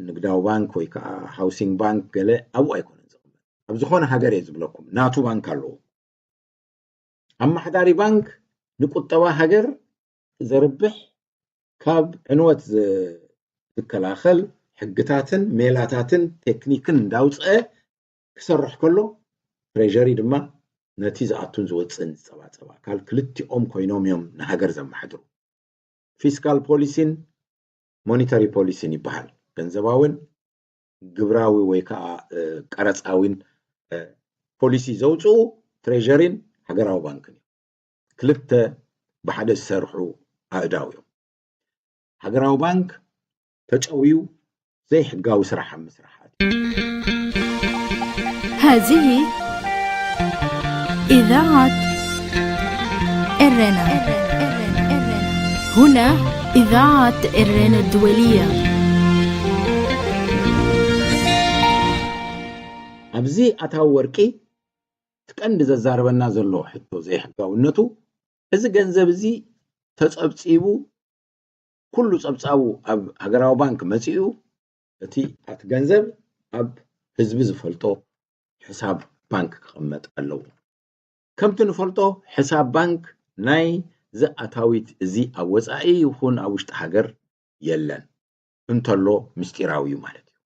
ንግዳዊ ባንክ ወይ ከዓ ሃውሲንግ ባንክ ገለ ኣብኡ ኣይኮነን ዝቕመጥ። ኣብ ዝኾነ ሃገር እየ ዝብለኩም ናቱ ባንክ ኣለዎ። ኣመሓዳሪ ባንክ ንቁጠባ ሃገር ዘርብሕ፣ ካብ ዕንወት ዝከላኸል ሕግታትን ሜላታትን ቴክኒክን እንዳውፀአ ክሰርሕ ከሎ፣ ትሬጀሪ ድማ ነቲ ዝኣቱን ዝወፅእን ዝፀባፀብ ኣካል። ክልቲኦም ኮይኖም እዮም ንሃገር ዘመሓድሩ። ፊስካል ፖሊሲን ሞኒተሪ ፖሊሲን ይበሃል። ገንዘባውን ግብራዊ ወይ ከዓ ቀረፃዊን ፖሊሲ ዘውፅኡ ትሬጀሪን ሃገራዊ ባንክን እዮም። ክልተ ብሓደ ዝሰርሑ ኣእዳው እዮም። ሃገራዊ ባንክ ተጨውዩ ዘይሕጋዊ ስራሕ ኣብ ምስራሕ ኣትዩ። هذه إذاعة إرنا. هنا إذاعة إرنا الدولية. ኣብዚ ኣታዊ ወርቂ እቲ ቀንዲ ዘዛርበና ዘሎ ሕቶ ዘይሕጋውነቱ፣ እዚ ገንዘብ እዚ ተጸብጺቡ፣ ኩሉ ጸብጻቡ ኣብ ሃገራዊ ባንክ መጺኡ፣ እቲ ኣቲ ገንዘብ ኣብ ህዝቢ ዝፈልጦ ሕሳብ ባንክ ክቕመጥ ኣለዎ። ከምቲ ንፈልጦ ሕሳብ ባንክ ናይ ዝኣታዊት እዚ ኣብ ወጻኢ ይኹን ኣብ ውሽጢ ሃገር የለን፣ እንተሎ ምስጢራዊ እዩ ማለት እዩ።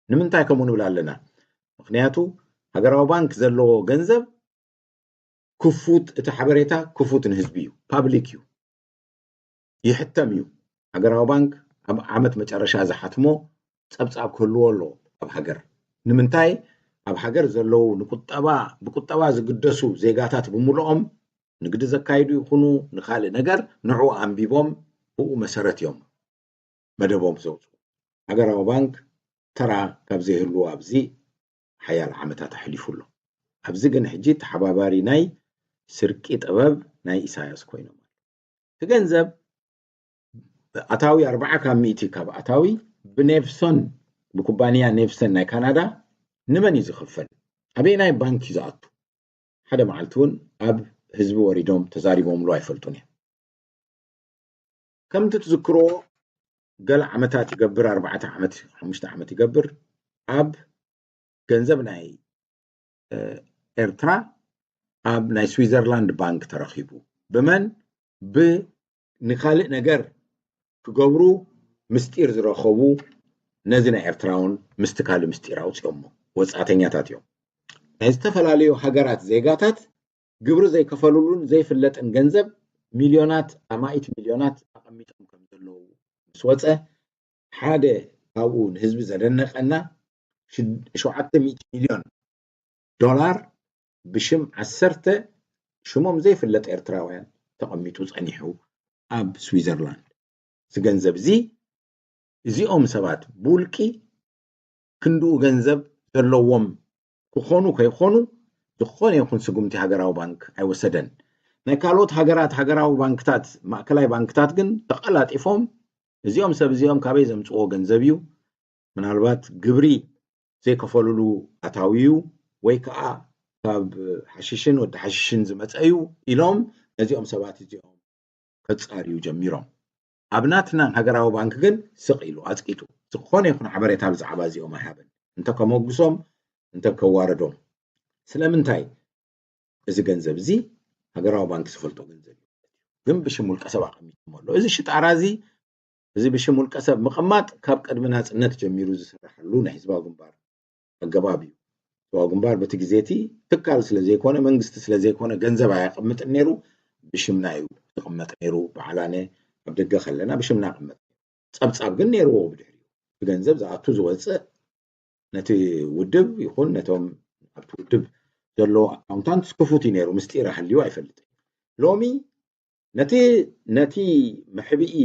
ንምንታይ ከምኡ ንብል ኣለና? ምኽንያቱ ሃገራዊ ባንክ ዘለዎ ገንዘብ ክፉት፣ እቲ ሓበሬታ ክፉት ንህዝቢ እዩ፣ ፓብሊክ እዩ፣ ይሕተም እዩ። ሃገራዊ ባንክ ኣብ ዓመት መጨረሻ ዝሓትሞ ጸብጻብ ክህልዎ ኣለዎ ኣብ ሃገር። ንምንታይ? ኣብ ሃገር ዘለዉ ንቁጠባ፣ ብቁጠባ ዝግደሱ ዜጋታት ብምልኦም ንግዲ ዘካይዱ ይኹኑ ንኻልእ ነገር ንዕኡ ኣንቢቦም ብኡ መሰረት እዮም መደቦም ዘውፅኡ። ሃገራዊ ባንክ ተራ ካብ ዘይህልዎ ኣብዚ ሓያል ዓመታት ኣሕሊፉ ኣሎ። ኣብዚ ግን ሕጂ ተሓባባሪ ናይ ስርቂ ጥበብ ናይ ኢሳያስ ኮይኖም። እቲ ገንዘብ ኣታዊ ኣርባዓ ካብ ሚእቲ ካብ ኣታዊ ብኔፍሶን፣ ብኩባንያ ኔፍሰን ናይ ካናዳ ንመን እዩ ዝኽፈል? ኣበየናይ ባንክ እዩ ዝኣቱ? ሓደ መዓልቲ እውን ኣብ ህዝቢ ወሪዶም ተዛሪቦምሉ ኣይፈልጡን እዮም። ከምቲ ትዝክርዎ ገለ ዓመታት ይገብር፣ ኣርባዕተ ዓመት፣ ሓሙሽተ ዓመት ይገብር፣ ኣብ ገንዘብ ናይ ኤርትራ ኣብ ናይ ስዊዘርላንድ ባንክ ተረኺቡ። ብመን? ብ ንኻልእ ነገር ክገብሩ ምስጢር ዝረኸቡ፣ ነዚ ናይ ኤርትራ እውን ምስቲ ካልእ ምስጢር ኣውፂኦሞ። ወፃእተኛታት እዮም። ናይ ዝተፈላለዩ ሃገራት ዜጋታት ግብሪ ዘይከፈሉሉን ዘይፍለጥን ገንዘብ ሚልዮናት ኣማኢት ሚልዮናት ኣቐሚጦም ከም ዘለዉ ምስ ወፀ፣ ሓደ ካብኡ ንህዝቢ ዘደነቐና ሸውዓተ ሚእቲ ሚልዮን ዶላር ብሽም ዓሰርተ ሽሞም ዘይፍለጥ ኤርትራውያን ተቐሚጡ ጸኒሑ ኣብ ስዊዘርላንድ። እዚ ገንዘብ እዚ እዚኦም ሰባት ብውልቂ ክንድኡ ገንዘብ ዘለዎም ክኾኑ ከይኾኑ ዝኾነ ይኹን ስጉምቲ ሃገራዊ ባንክ ኣይወሰደን። ናይ ካልኦት ሃገራት ሃገራዊ ባንክታት፣ ማእከላይ ባንክታት ግን ተቐላጢፎም እዚኦም ሰብ እዚኦም ካበይ ዘምፅዎ ገንዘብ እዩ? ምናልባት ግብሪ ዘይከፈልሉ ኣታዊ እዩ ወይ ከዓ ካብ ሓሽሽን ወዲ ሓሽሽን ዝመፀ እዩ ኢሎም ነዚኦም ሰባት እዚኦም ከፃርዩ ጀሚሮም። ኣብ ናትና ሃገራዊ ባንክ ግን ስቕ ኢሉ ኣፅቂጡ ዝኾነ ይኹን ሓበሬታ ብዛዕባ እዚኦም ኣይሃበን። እንተ ከመጉሶም እንተ ከዋረዶም። ስለምንታይ? እዚ ገንዘብ እዚ ሃገራዊ ባንክ ዝፈልጦ ገንዘብ እዩ። ግን ብሽም ውልቀ ሰብ ኣቐሚጥሞ ኣሎ። እዚ ሽጣራ እዚ እዚ ብሽም ውልቀ ሰብ ምቕማጥ ካብ ቅድሚ ናጽነት ጀሚሩ ዝስራሓሉ ናይ ህዝባዊ ግንባር ኣገባብ እዩ። ህዝባዊ ግንባር በቲ ግዜ እቲ ትካል ስለ ዘይኮነ መንግስቲ ስለ ዘይኮነ ገንዘብ ኣየቕምጥን ነይሩ፣ ብሽምና እዩ ዝቕመጥ ነይሩ። በዓል ኣነ ኣብ ደገ ከለና ብሽምና ይቕመጥ ነይሩ። ጸብጻብ ግን ነይርዎ ብድሕሪኡ ብገንዘብ ዝኣቱ ዝወጽእ ነቲ ውድብ ይኹን ነቶም ኣብቲ ውድብ ዘለዉ ኣካውንታንትስ ክፉት እዩ ነይሩ፣ ምስጢር ኣህልዩ ኣይፈልጥን። ሎሚ ነቲ ነቲ መሕብኢ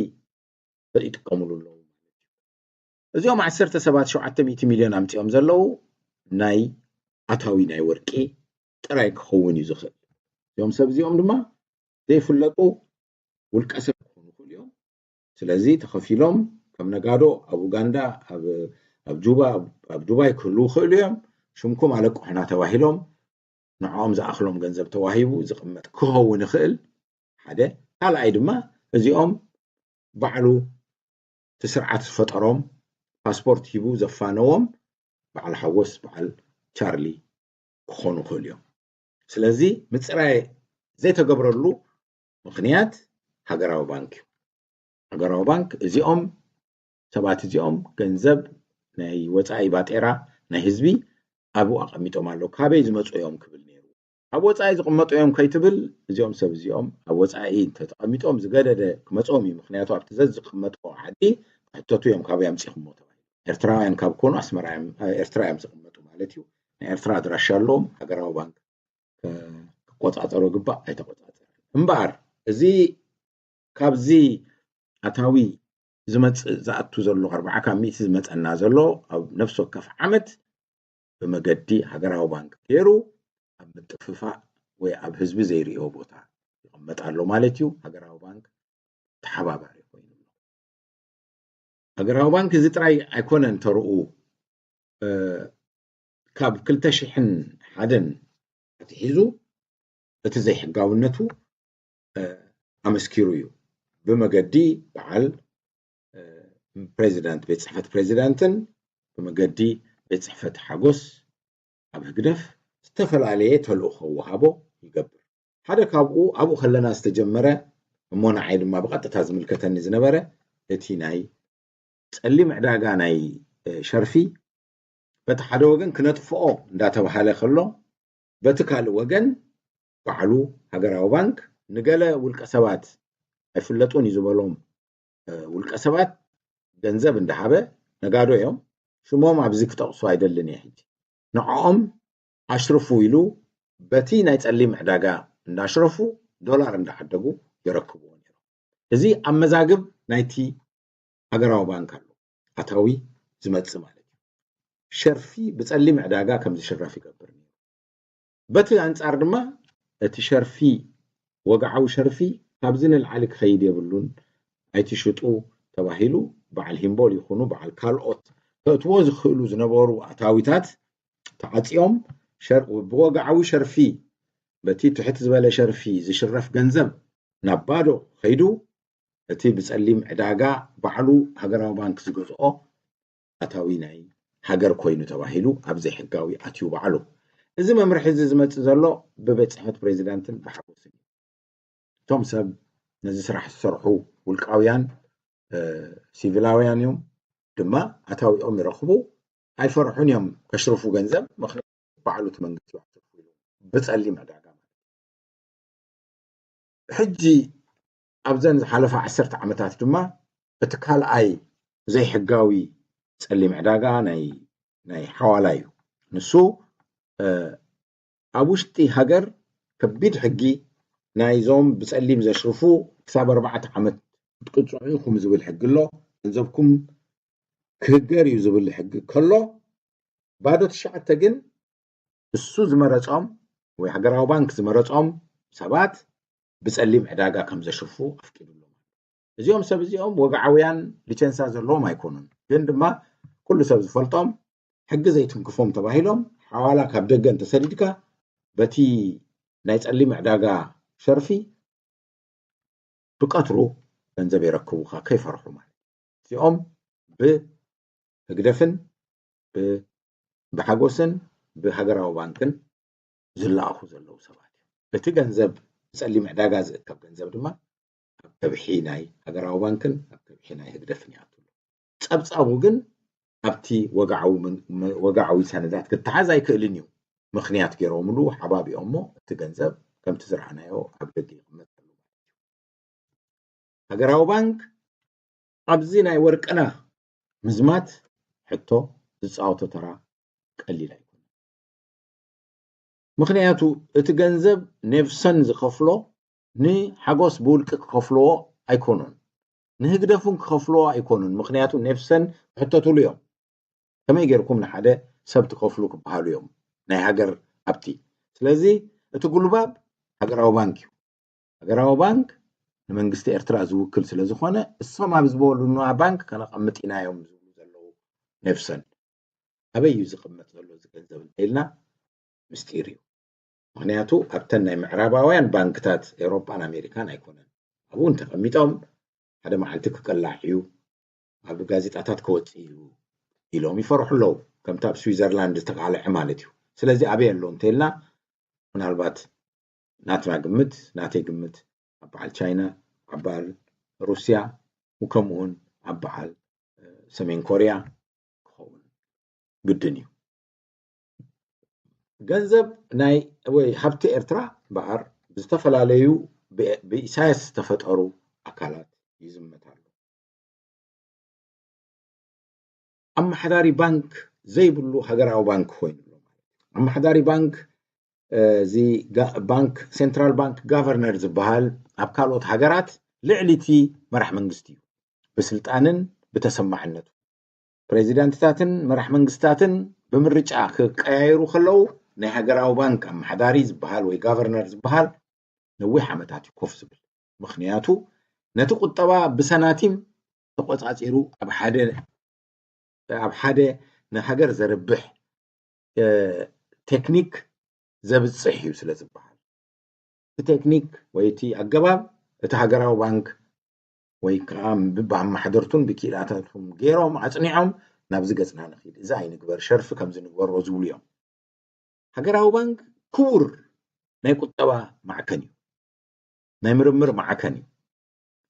ይጥቀምሉ ኣለዉ። እዚኦም ዓሰርተ ሰባት ሸውዓተ ሚእቲ ሚልዮን ኣምፂኦም ዘለዉ ናይ ኣታዊ ናይ ወርቂ ጥራይ ክኸውን እዩ ዝኽእል። እዚኦም ሰብ እዚኦም ድማ ዘይፍለጡ ውልቀ ሰብ ክኾኑ ይኽእሉ እዮም። ስለዚ ተኸፊሎም ከም ነጋዶ ኣብ ኡጋንዳ ኣብ ኣብ ጁባ ኣብ ዱባይ ክህልዉ ይኽእሉ እዮም። ሽምኩም ኣለቅሑና ተባሂሎም ንዕኦም ዝኣኽሎም ገንዘብ ተዋሂቡ ዝቕመጥ ክኸውን ይኽእል ሓደ። ካልኣይ ድማ እዚኦም ባዕሉ እቲ ስርዓት ዝፈጠሮም ፓስፖርት ሂቡ ዘፋነዎም በዓል ሓጎስ በዓል ቻርሊ ክኾኑ ይኽእሉ እዮም። ስለዚ ምፅራይ ዘይተገብረሉ ምኽንያት ሃገራዊ ባንክ እዩ። ሃገራዊ ባንክ እዚኦም ሰባት እዚኦም ገንዘብ ናይ ወፃኢ ባጤራ ናይ ህዝቢ ኣብኡ ኣቐሚጦም ኣለዉ። ካበይ ዝመፁ እዮም ክብል ነይሩ። ኣብ ወፃኢ ዝቕመጡ እዮም ከይትብል እዚኦም ሰብ እዚኦም ኣብ ወፃኢ እንተተቐሚጦም ዝገደደ ክመፅኦም እዩ። ምክንያቱ ኣብቲ ዘዝቕመጥዎ ዓዲ ክሕተቱ እዮም ካበይ ኣምፂኹሞ ተባሂሉ። ኤርትራውያን ካብ ኮኑ ኣስመራ እዮም ኤርትራ እዮም ዝቕመጡ ማለት እዩ። ናይ ኤርትራ ኣድራሻ ኣለዎም። ሃገራዊ ባንክ ክቆፃፀሮ ግባእ ኣይተቆፃፀረ እምበኣር እዚ ካብዚ ኣታዊ ዝመፅእ ዝኣቱ ዘሎ ኣርባዓ ካብ ሚእቲ ዝመፀና ዘሎ ኣብ ነፍሲ ወከፍ ዓመት ብመገዲ ሃገራዊ ባንክ ገይሩ ኣብ ምጥፍፋእ ወይ ኣብ ህዝቢ ዘይርእዮ ቦታ ይቕመጥ ኣሎ ማለት እዩ። ሃገራዊ ባንክ ተሓባባሪ ኮይኑ ኣሎ። ሃገራዊ ባንክ እዚ ጥራይ ኣይኮነን ተርኡ ካብ ክልተ ሽሕን ሓደን ኣትሒዙ እቲ ዘይሕጋውነቱ ኣመስኪሩ እዩ። ብመገዲ በዓል ፕሬዚዳንት ቤት ፅሕፈት ፕሬዚዳንትን ብመገዲ ቤት ፅሕፈት ሓጎስ ኣብ ህግደፍ ዝተፈላለየ ተልእኾ ወሃቦ ይገብር። ሓደ ካብኡ ኣብኡ ከለና ዝተጀመረ እሞ ንዓይ ድማ ብቐጥታ ዝምልከተኒ ዝነበረ እቲ ናይ ፀሊም ዕዳጋ ናይ ሸርፊ በቲ ሓደ ወገን ክነጥፍኦ እንዳተባሃለ ከሎ በቲ ካልእ ወገን ባዕሉ ሃገራዊ ባንክ ንገለ ውልቀ ሰባት ኣይፍለጡን እዩ ዝበሎም ውልቀ ሰባት ገንዘብ እንዳሃበ ነጋዶ እዮም። ሽሞም ኣብዚ ክጠቕሱ ኣይደልን እየ ሕጂ። ንዕኦም ኣሽርፉ ኢሉ በቲ ናይ ፀሊም ዕዳጋ እንዳሽረፉ ዶላር እንዳዓደጉ የረክብዎ ነይሮም። እዚ ኣብ መዛግብ ናይቲ ሃገራዊ ባንክ ኣሎ ኣታዊ ዝመፅእ ማለት እዩ። ሸርፊ ብፀሊም ዕዳጋ ከም ዝሽረፍ ይገብር ነይሩ። በቲ ኣንፃር ድማ እቲ ሸርፊ ወግዓዊ ሸርፊ ካብዚ ንላዕሊ ክኸይድ የብሉን ኣይትሽጡ ተባሂሉ በዓል ሂምቦል ይኹኑ በዓል ካልኦት ከእትዎ ዝኽእሉ ዝነበሩ ኣታዊታት ተዓፅዮም ብወግዓዊ ሸርፊ በቲ ትሕት ዝበለ ሸርፊ ዝሽረፍ ገንዘብ ናብ ባዶ ከይዱ እቲ ብፀሊም ዕዳጋ ባዕሉ ሃገራዊ ባንክ ዝገዝኦ ኣታዊ ናይ ሃገር ኮይኑ ተባሂሉ ኣብ ዘይሕጋዊ ኣትዩ ባዕሉ። እዚ መምርሒ እዚ ዝመፅእ ዘሎ ብቤት ፅሕፈት ፕሬዚዳንትን ብሓጎስን እዩ። እቶም ሰብ ነዚ ስራሕ ዝሰርሑ ውልቃውያን ሲቪላውያን እዮም ድማ ኣታዊኦም ይረኽቡ። ኣይፈርሑን እዮም ከሽርፉ ገንዘብ ምክንያቱ ባዕሉ እቲ መንግስቲ ኣትርፉ ኢሉ ብፀሊም ዕዳጋ ማለት ሕጂ ኣብዘን ዝሓለፋ ዓሰርተ ዓመታት ድማ እቲ ካልኣይ ዘይሕጋዊ ፀሊም ዕዳጋ ናይ ናይ ሓዋላ እዩ። ንሱ ኣብ ውሽጢ ሃገር ከቢድ ሕጊ ናይዞም ብፀሊም ዘሽርፉ ክሳብ ኣርባዕተ ዓመት ክትቅፅዑ ኢኹም ዝብል ሕጊ ኣሎ። ገንዘብኩም ክህገር እዩ ዝብል ሕጊ ከሎ ባዶ ትሽዓተ ግን እሱ ዝመረፆም ወይ ሃገራዊ ባንክ ዝመረፆም ሰባት ብፀሊም ዕዳጋ ከም ዘሽርፉ ኣፍቂዱሎም። እዚኦም ሰብ እዚኦም ወግዓውያን ሊቸንሳ ዘለዎም ኣይኮኑን፣ ግን ድማ ኩሉ ሰብ ዝፈልጦም ሕጊ ዘይትንክፎም ተባሂሎም ሓዋላ ካብ ደገ እንተሰዲድካ በቲ ናይ ፀሊም ዕዳጋ ሸርፊ ብቀትሩ ገንዘብ የረክቡካ ከይፈርሑ ማለት እዚኦም ብህግደፍን ብሓጎስን ብሃገራዊ ባንክን ዝለኣኹ ዘለዉ ሰባት እዮም። እቲ ገንዘብ ብጸሊም ዕዳጋ ዝእከብ ገንዘብ ድማ ኣብ ከብሒ ናይ ሃገራዊ ባንክን ኣብ ከብሒ ናይ ህግደፍን ይኣቱ ኣሎ። ጸብጻቡ ግን ኣብቲ ወግዓዊ ምን-፣ ም-፣ ወግዓዊ ሰነዳት ክተሓዝ ኣይክእልን እዩ። ምኽንያት ገይሮምሉ ሓባቢኦሞ እቲ ገንዘብ ከምቲ ዝረኣናዮ ኣብ ደገ ይቕመጥ ኣሎ ማለት እዩ። ሃገራዊ ባንክ ኣብዚ ናይ ወርቅና ምዝማት ሕቶ ዝጻወቶ ተራ ቀሊል ኣይኮነን። ምኽንያቱ እቲ ገንዘብ ኔፍሰን ዝኸፍሎ ንሓጎስ ብውልቂ ክኸፍልዎ ኣይኮኑን፣ ንህግደፍ እውን ክኸፍልዎ ኣይኮኑን። ምኽንያቱ ኔፍሰን ክሕተትሉ እዮም። ከመይ ጌርኩም ንሓደ ሰብ ትኸፍሉ ክበሃሉ እዮም ናይ ሃገር ሃብቲ። ስለዚ እቲ ጉልባብ ሃገራዊ ባንክ እዩ። ሃገራዊ ባንክ ንመንግስቲ ኤርትራ ዝውክል ስለ ዝኾነ እሶም ኣብ ዝበሉና ባንክ ከነቐምጥ ኢና እዮም ዝብሉ ዘለዉ ኔፍሰን። ኣበይ እዩ ዝቕመጥ ዘሎ እዚ ገንዘብ እንተኢልና ምስጢር እዩ። ምኽንያቱ ኣብተን ናይ ምዕራባውያን ባንክታት ኤውሮጳን ኣሜሪካን ኣይኮነን። ኣብኡ እንተቐሚጦም ሓደ መዓልቲ ክቅላዕ እዩ፣ ኣብ ጋዜጣታት ክወጽእ እዩ ኢሎም ይፈርሑ ኣለዉ። ከምቲ ኣብ ስዊዘርላንድ ዝተቃልዐ ማለት እዩ። ስለዚ ኣበይ ኣሎ እንተኢልና ምናልባት ናትና ግምት፣ ናተይ ግምት ኣብ በዓል ቻይና፣ ኣብ በዓል ሩስያ፣ ከምኡውን ኣብ በዓል፣ እ፣ ሰሜን ኮርያ ክኸውን ግድን እዩ። ገንዘብ ናይ ወይ ሃብቲ ኤርትራ እምበኣር ብዝተፈላለዩ ብ-፣ ብኢሳያስ ዝተፈጠሩ ኣካላት ይዝመት ኣሎ። ኣመሓዳሪ ባንክ ዘይብሉ ሃገራዊ ባንክ ኮይኑ ኣሎ ማለት እዩ። ኣመሓዳሪ ባንክ፣ እ፣ እዚ ጋ-፣ ባንክ፣ ሴንትራል ባንክ ጋቨርነር ዝበሃል ኣብ ካልኦት ሃገራት ልዕሊ እቲ መራሕ መንግስቲ እዩ። ብስልጣንን ብተሰማዕነቱ። ፕሬዚዳንትታትን መራሕ መንግስታትን ብምርጫ ክቀያየሩ ከለዉ ናይ ሃገራዊ ባንክ ኣመሓዳሪ ዝበሃል ወይ ጋቨርነር ዝበሃል ነዊሕ ዓመታት እዩ ኮፍ ዝብል። ምኽንያቱ ነቲ ቁጠባ ብሰናቲም ተቆጻጺሩ ኣብ ሓደ፣ ኣብ ሓደ ንሃገር ዘርብሕ፣ እ፣ ቴክኒክ ዘብጽሕ እዩ ስለ ዝበሃል። እቲ ቴክኒክ ወይ እቲ ኣገባብ እቲ ሃገራዊ ባንክ ወይ ከዓ ብኣመሓደርቱን ብክኢላታቱን ገይሮም ኣጽኒዖም ናብዚ ገጽና ንኺድ፣ እዚ ኣይንግበር፣ ሸርፊ ከምዚ ንግበሮ ዝብሉ እዮም። ሃገራዊ ባንክ ክቡር ናይ ቁጠባ ማዕከን እዩ፣ ናይ ምርምር ማዕከን እዩ።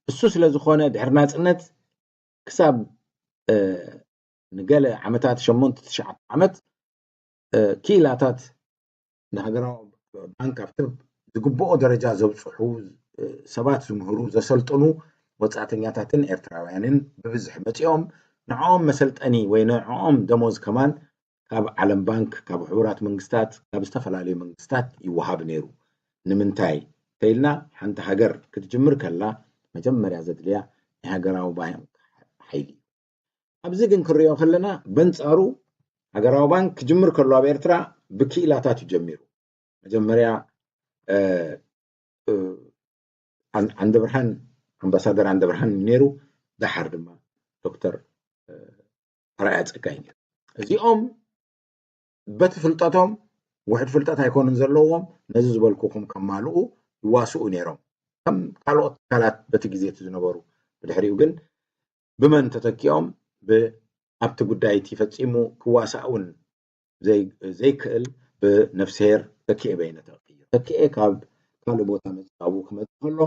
እሱ ስለ ዝኾነ ድሕሪ ናጽነት ክሳብ፣ እ፣ ንገለ ዓመታት ሸሞንተ ትሽዓተ ዓመት፣ እ፣ ክኢላታት ንሃገራዊ ባንክ ኣብቲ ዝግብኦ ደረጃ ዘብጽሑ፣ እ፣ ሰባት ዝምህሩ፣ ዘሰልጥኑ ወጻእተኛታትን ኤርትራውያንን ብብዝሒ መጺኦም ንዕኦም መሰልጠኒ ወይ ንዕኦም ደሞዝ ከማን ካብ ዓለም ባንክ፣ ካብ ሕቡራት መንግስታት፣ ካብ ዝተፈላለዩ መንግስታት ይወሃብ ነይሩ። ንምንታይ ተኢልና ሓንቲ ሃገር ክትጅምር ከላ መጀመርያ ዘድልያ ናይ ሃገራዊ ባንክ ሓይሊ እዩ። ኣብዚ ግን ክንሪኦ ከለና በንጻሩ ሃገራዊ ባንክ ክጅምር ከሎ ኣብ ኤርትራ ብክኢላታት እዩ ጀሚሩ። መጀመርያ፣ እ፣ እ፣ ኣን-፣ ኣንደብርሃን፣ ኣምባሳደር ኣንደብርሃን ነይሩ፣ ደሓር ድማ ዶክተር፣ እ፣ ኣርኣያ ጸጋይ ነይሩ። እዚኦም በቲ ፍልጠቶም ውሕድ ፍልጠት ኣይኮኑን ዘለዎም፣ ነዚ ዝበልኩኹም ከማልኡ ይዋስኡ ነይሮም። ከም ካልኦት ትካላት በቲ ግዜ እቲ ዝነበሩ፣ ብድሕሪኡ ግን ብመን ተተኪኦም ብ-፣ ኣብቲ ጉዳይ እቲ ፈጺሙ ክዋሳእ እውን ዘይ-፣ ዘይክእል ብነፍስሄር ተኪኤ በይነ ተቐይሩ። ተኪኤ ካብ ካልእ ቦታ መጺኡ ኣብኡ ክመጽእ ከሎ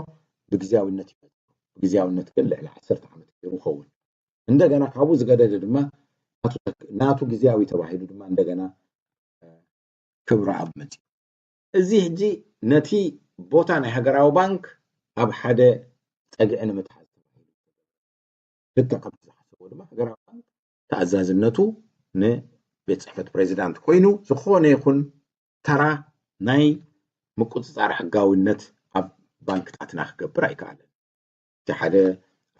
ብግዝያዊነት ይመጽእ። ብግዝያዊነት ግን ልዕሊ ዓሰርተ ዓመት ገይሩ ይኸውን። እንደገና ካብኡ ዝገደደ ድማ ናቱ ተክ-፣ ናቱ ግዝያዊ ተባሂሉ ድማ እንደገና ክብረ ኣብ መጺኡ። እዚ ሕጂ ነቲ ቦታ ናይ ሃገራዊ ባንክ ኣብ ሓደ ጸግዒ ንምትሓዝ ተባሂሉ። ልክዕ ከምቲ ዝሓሰቦ ድማ ሃገራዊ ባንክ ተኣዛዝነቱ ንቤት ጽሕፈት ፕሬዚዳንት ኮይኑ፣ ዝኾነ ይኹን ተራ ናይ ምቁጽጻር ሕጋዊነት ኣብ ባንክታትና ክገብር ኣይከኣለን። እቲ ሓደ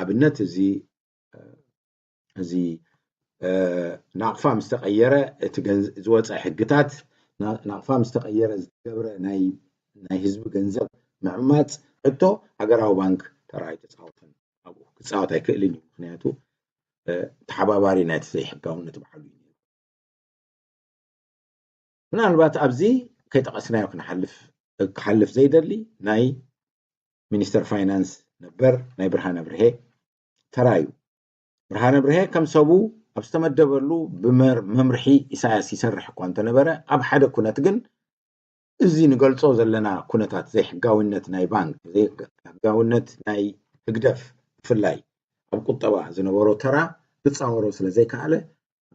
ኣብነት እዚ፣ እዚ፣ እ፣ ናቕፋ ምስ ተቐየረ፣ እቲ ገንዝ-፣ ዝወጸ ሕግታት፣ ና-፣ ናቕፋ ምስ ተቐየረ ዝተገብረ ናይ፣ ናይ ህዝቢ ገንዘብ ምዕማጽ ሕቶ ሃገራዊ ባንክ ተራ ኣይተጻወተን። ኣብኡ ክጻወት ኣይክእልን እዩ። ምኽንያቱ፣ እ፣ ተሓባባሪ ናይቲ ዘይሕጋውነት ባዕሉ እዩ ነይሩ። ምናልባት ኣብዚ ከይጠቐስናዮ ክንሓልፍ፣ ክሓልፍ ዘይደሊ ናይ ሚኒስተር ፋይናንስ ነበር ናይ ብርሃነ ብርሄ ተራ እዩ። ብርሃነ ብርሄ ከም ሰቡ ኣብ ዝተመደበሉ ብመር-፣ መምርሒ ኢሳያስ ይሰርሕ እኳ እንተነበረ፣ ኣብ ሓደ ኩነት ግን እዚ ንገልጾ ዘለና ኩነታት ዘይሕጋዊነት ናይ ባንክ፣ ዘይሕጋዊነት ናይ ህግደፍ፣ ብፍላይ ኣብ ቁጠባ ዝነበሮ ተራ ክጻወሮ ስለ ዘይከኣለ፣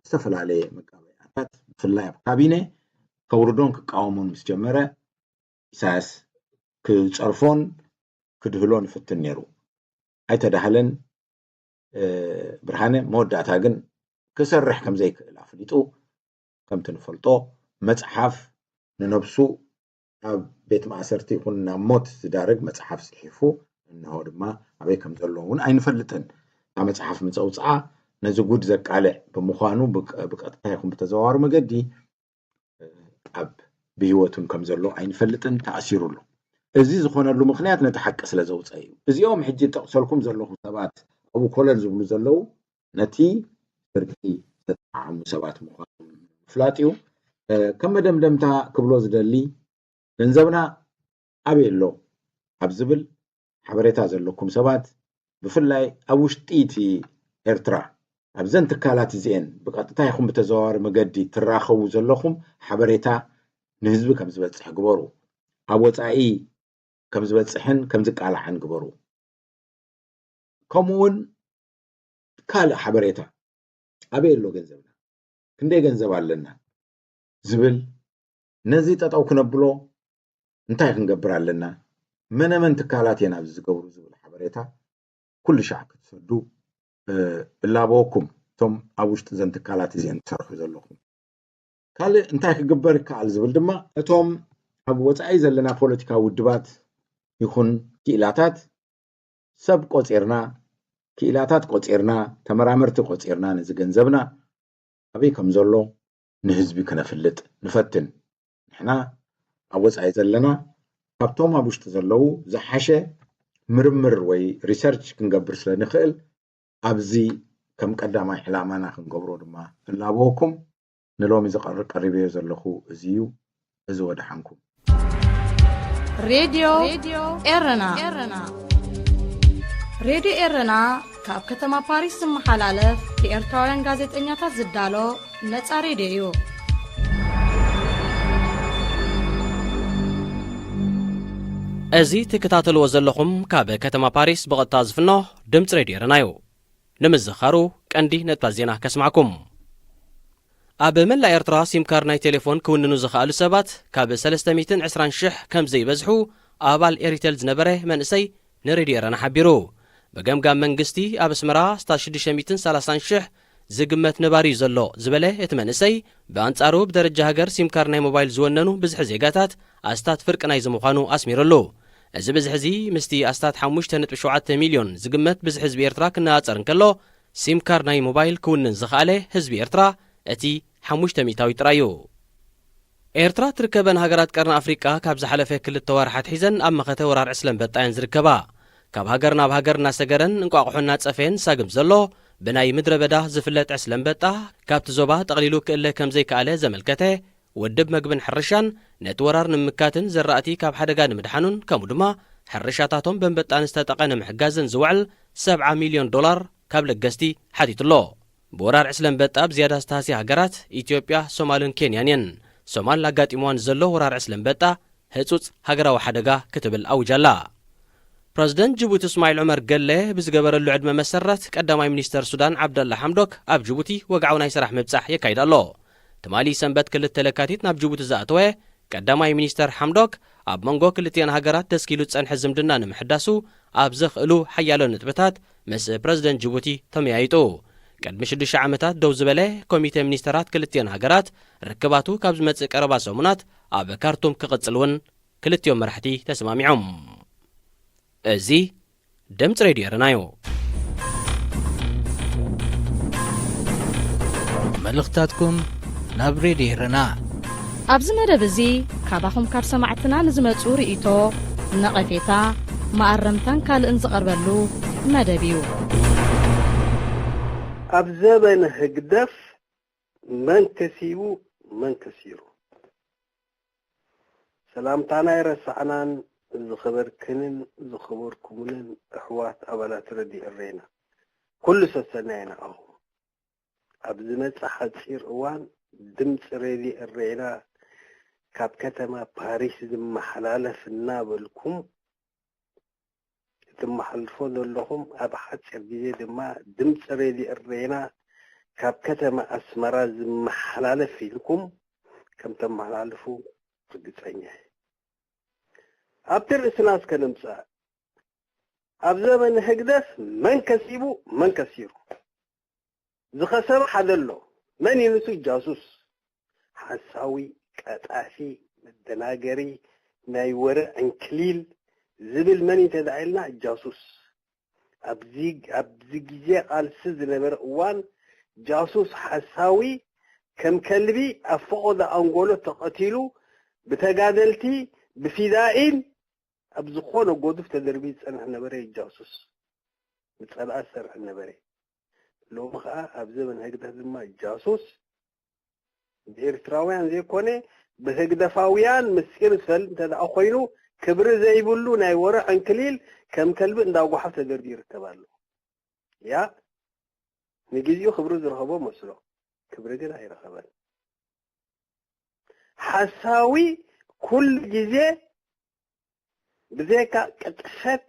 ዝተፈላለየ መጋበያታት፣ ብፍላይ ኣብ ካቢነ፣ ከውርዶን ክቃወሞን ምስ ጀመረ፣ ኢሳያስ ክጸርፎን ክድህሎን ይፍትን ነይሩ። ኣይተዳህለን። ብርሃነ መወዳእታ ግን ክሰርሕ ከም ዘይክእል ኣፍሊጡ፣ ከምቲ ንፈልጦ፣ መጽሓፍ ንነብሱ ኣብ ቤት ማእሰርቲ ይኹን ናብ ሞት ዝዳርግ መጽሓፍ ጽሒፉ፣ እንሆ ድማ ኣበይ ከም ዘሎ እውን ኣይንፈልጥን። እታ መጽሓፍ ምስ ኣውጽኣ፣ ነዚ ጉድ ዘቃልዕ ብምዃኑ፣ ብቀጥታ ይኹን ብተዘዋዋሪ መገዲ ኣብ ብህይወቱን ከም ዘሎ ኣይንፈልጥን፣ ተኣሲሩ ኣሎ። እዚ ዝኾነሉ ምኽንያት ነቲ ሓቂ ስለ ዘውፀ እዩ። እዚኦም ሕጂ ጠቕሰልኩም ዘለኹ ሰባት፣ ኣብኡ ኮለል ዝብሉ ዘለዉ፣ ነቲ ስርቂ ዝተጠዓሙ ሰባት ምዃኖም ምፍላጥ እዩ። ከም መደምደምታ ክብሎ ዝደሊ፣ ገንዘብና ኣበይ ኣሎ ኣብ ዝብል ሓበሬታ ዘለኩም ሰባት፣ ብፍላይ ኣብ ውሽጢ እቲ ኤርትራ ኣብዘን ትካላት እዚኤን ብቐጥታ ይኹን ብተዘዋዋሪ መገዲ ትራኸቡ ዘለኹም፣ ሓበሬታ ንህዝቢ ከም ዝበጽሕ ግበሩ። ኣብ ወጻኢ ከም ዝበጽሕን ከም ዝቃላዕን ግበሩ። ከምኡ እውን ካልእ ሓበሬታ፣ ኣበይ ኣሎ ገንዘብና፣ ክንደይ ገንዘብ ኣለና ዝብል፣ ነዚ ጠጠው ክነብሎ እንታይ ክንገብር ኣለና፣ መነመን ትካላት እየን ኣብዚ ዝገብሩ ዝብል ሓበሬታ ኩሉ ሻዕ ክትሰዱ እላበወኩም፣ እቶም ኣብ ውሽጢ ዘን ትካላት እዚአን ትሰርሑ ዘለኹም። ካልእ እንታይ ክግበር ይከኣል ዝብል ድማ፣ እቶም ኣብ ወጻኢ ዘለና ፖለቲካዊ ውድባት ይኹን ክኢላታት፣ ሰብ ቆጺርና፣ ክኢላታት ቆጺርና፣ ተመራመርቲ ቆጺርና፣ ነዚ ገንዘብና ኣበይ ከም ዘሎ ንህዝቢ ክነፍልጥ ንፈትን። ንሕና ኣብ ወጻኢ ዘለና፣ ካብቶም ኣብ ውሽጢ ዘለዉ ዝሓሸ ምርምር ወይ ሪሰርች ክንገብር ስለ ንኽእል፣ ኣብዚ ከም ቀዳማይ ዕላማና ክንገብሮ ድማ እላበወኩም። ንሎሚ ዝቐርብ ቀሪበዮ ዘለኹ እዚ እዩ። እዚ ወደሓንኩም። ሬድዮ ኤረና። ሬድዮ ኤረና ካብ ከተማ ፓሪስ ዝመሓላለፍ ብኤርትራውያን ጋዜጠኛታት ዝዳሎ ነጻ ሬድዮ እዩ። እዚ ትከታተልዎ ዘለኹም ካብ ከተማ ፓሪስ ብቐጥታ ዝፍኖ ድምፂ ሬድዮ ኤረና እዩ። ንምዝኻሩ ቀንዲ ነጥብታት ዜና ከስማዕኩም። ኣብ መላእ ኤርትራ ሲም ካርድ ናይ ቴሌፎን ክውንኑ ዝኸኣሉ ሰባት ካብ ሰለስተ ሚእትን ዕስራን ሽሕ ከም ዘይበዝሑ ኣባል ኤሪቴል ዝነበረ መንእሰይ ንሬድዮ ኤረና ሓቢሩ። ብገምጋም መንግስቲ ኣብ ኣስመራ ኣስታት ሽዱሽተ ሚእትን ሰላሳን ሽሕ ዝግመት ነባሪ እዩ ዘሎ ዝበለ እቲ መንእሰይ፣ ብኣንጻሩ ብደረጃ ሃገር ሲም ካርድ ናይ ሞባይል ዝወነኑ ብዝሒ ዜጋታት ኣስታት ፍርቂ ናይዚ ምዃኑ ኣስሚሩሉ። እዚ ብዝሒ እዚ ምስቲ ኣስታት ሓሙሽተ ነጥቢ ሸውዓተ ሚልዮን ዝግመት ብዝሒ ህዝቢ ኤርትራ ክነጻጸር እንከሎ፣ ሲም ካርድ ናይ ሞባይል ክውንን ዝኸኣለ ህዝቢ ኤርትራ እቲ ሓሙሽተ ሚእታዊት ጥራይ እዩ። ኤርትራ ትርከበን ሃገራት ቀርኒ ኣፍሪቃ ካብ ዝሓለፈ ክልተ ወርሓት ሒዘን ኣብ መኸተ ወራር ዕስለ ኣንበጣ እየን ዝርከባ። ካብ ሃገር ናብ ሃገር እናሰገረን እንቋቑሖ እናጸፈየን ዝሳግም ዘሎ ብናይ ምድረ በዳ ዝፍለጥ ዕስለ ኣንበጣ፣ ካብቲ ዞባ ጠቕሊሉ ክእለ ከም ዘይከኣለ ዘመልከተ ውድብ መግብን ሕርሻን፣ ነቲ ወራር ንምምካትን ዘራእቲ ካብ ሓደጋ ንምድሓኑን ከምኡ ድማ ሕርሻታቶም በንበጣ ንዝተጠቐ ንምሕጋዝን ዝውዕል ሰብዓ ሚልዮን ዶላር ካብ ለገስቲ ሓቲቱ ኣሎ። ብወራር ዕስለ ኣንበጣ ብዝያዳ ዝተሃስያ ሃገራት ኢትዮጵያ፣ ሶማልን ኬንያን እየን። ሶማል ኣጋጢምዋ ንዘሎ ወራር ዕስለ ኣንበጣ ህጹጽ ሃገራዊ ሓደጋ ክትብል ኣውጃ ኣላ። ፕረዚደንት ጅቡቲ እስማዒል ዑመር ገለ ብዝገበረሉ ዕድመ መሰረት ቀዳማይ ሚኒስተር ሱዳን ዓብደላ ሓምዶክ ኣብ ጅቡቲ ወግዓዊ ናይ ስራሕ ምብጻሕ የካይድ ኣሎ። ትማሊ ሰንበት ክልተ ለካቲት ናብ ጅቡቲ ዝኣተወ ቀዳማይ ሚኒስተር ሓምዶክ ኣብ መንጎ ክልቲኣን ሃገራት ደስኪሉ ዝጸንሐ ዝምድና ንምሕዳሱ ኣብ ዘኽእሉ ሓያሎ ነጥብታት ምስ ፕረዚደንት ጅቡቲ ተመያይጡ። ቅድሚ ሽዱሽተ ዓመታት ደው ዝበለ ኮሚተ ሚኒስተራት ክልቲኣን ሃገራት ርክባቱ ካብ ዝመጽእ ቀረባ ሰሙናት ኣብ ካርቱም ክቕጽል እውን ክልቲኦም መራሕቲ ተሰማሚዖም። እዚ ድምፂ ሬድዮ ኤረና እዩ። መልእኽታትኩም ናብ ሬድዮ ኤረና። ኣብዚ መደብ እዚ ካባኹም ካብ ሰማዕትና ንዝመፁ ርእይቶ፣ ነቐፌታ፣ መኣረምታን ካልእን ዝቐርበሉ መደብ እዩ። ኣብ ዘበነ ህግደፍ መን ከሲቡ መን ከሲሩ? ሰላምታና ኣይረሳዕናን። ዝኸበርክንን ዝኸበርኩምንን ኣሕዋት ኣባላት ረድዮ ኤሬና፣ ኩሉ ሰሰናይ ንዓኹም። ኣብ ዝመጽእ ሓጺር እዋን ድምጺ ረድዮ ኤሬና ካብ ከተማ ፓሪስ ዝመሓላለፍ እናበልኩም እትመሓልፎ ዘለኹም፣ ኣብ ሓፂር ግዜ ድማ ድምፂ ሬድዮ እሬና ካብ ከተማ ኣስመራ ዝመሓላለፍ ኢልኩም ከም ተመሓላልፉ ርግፀኛ እየ። ኣብቲ ርእስና እስከ ንምፃእ። ኣብ ዘመነ ህግደፍ መን ከሲቡ፣ መን ከሲሩ? ዝኸሰበ ሓደ ኣሎ። መን እዩ ንሱ? ጃሱስ፣ ሓሳዊ፣ ቀጣፊ፣ መደናገሪ፣ ናይ ወረ ዕንክሊል ዝብል መን እዩ እንተደኣ ኢልና፣ ጃሱስ። ኣብዚ ኣብዚ ግዜ ቃልሲ ዝነበረ እዋን ጃሱስ ሓሳዊ ከም ከልቢ ኣብ ፈቖዶ ኣንጎሎ ተቐቲሉ ብተጋደልቲ ብፊዳኢን ኣብ ዝኾነ ጎዱፍ ተደርቢ ዝጸንሕ ነበረ እዩ ጃሱስ። ብጸላኢ ዝሰርሕ ነበረ። ሎሚ ኸኣ ኣብ ዘመን ህግደፍ ድማ ጃሱስ ብኤርትራውያን ዘይኮነ ብህግደፋውያን ምስጢር ዝፈልጥ እንተ ደኣ ኮይኑ ክብሪ ዘይብሉ ናይ ወረ ዕንክሊል ከም ከልቢ እንዳጓሓፍ ተደርቢ ይርከብ ኣሎ። ያ ንግዜኡ ክብሪ ዝረኸቦ መስሎ ክብሪ ግን ኣይረኸበን። ሓሳዊ ኩሉ ግዜ ብዘይካ ቅጥፈት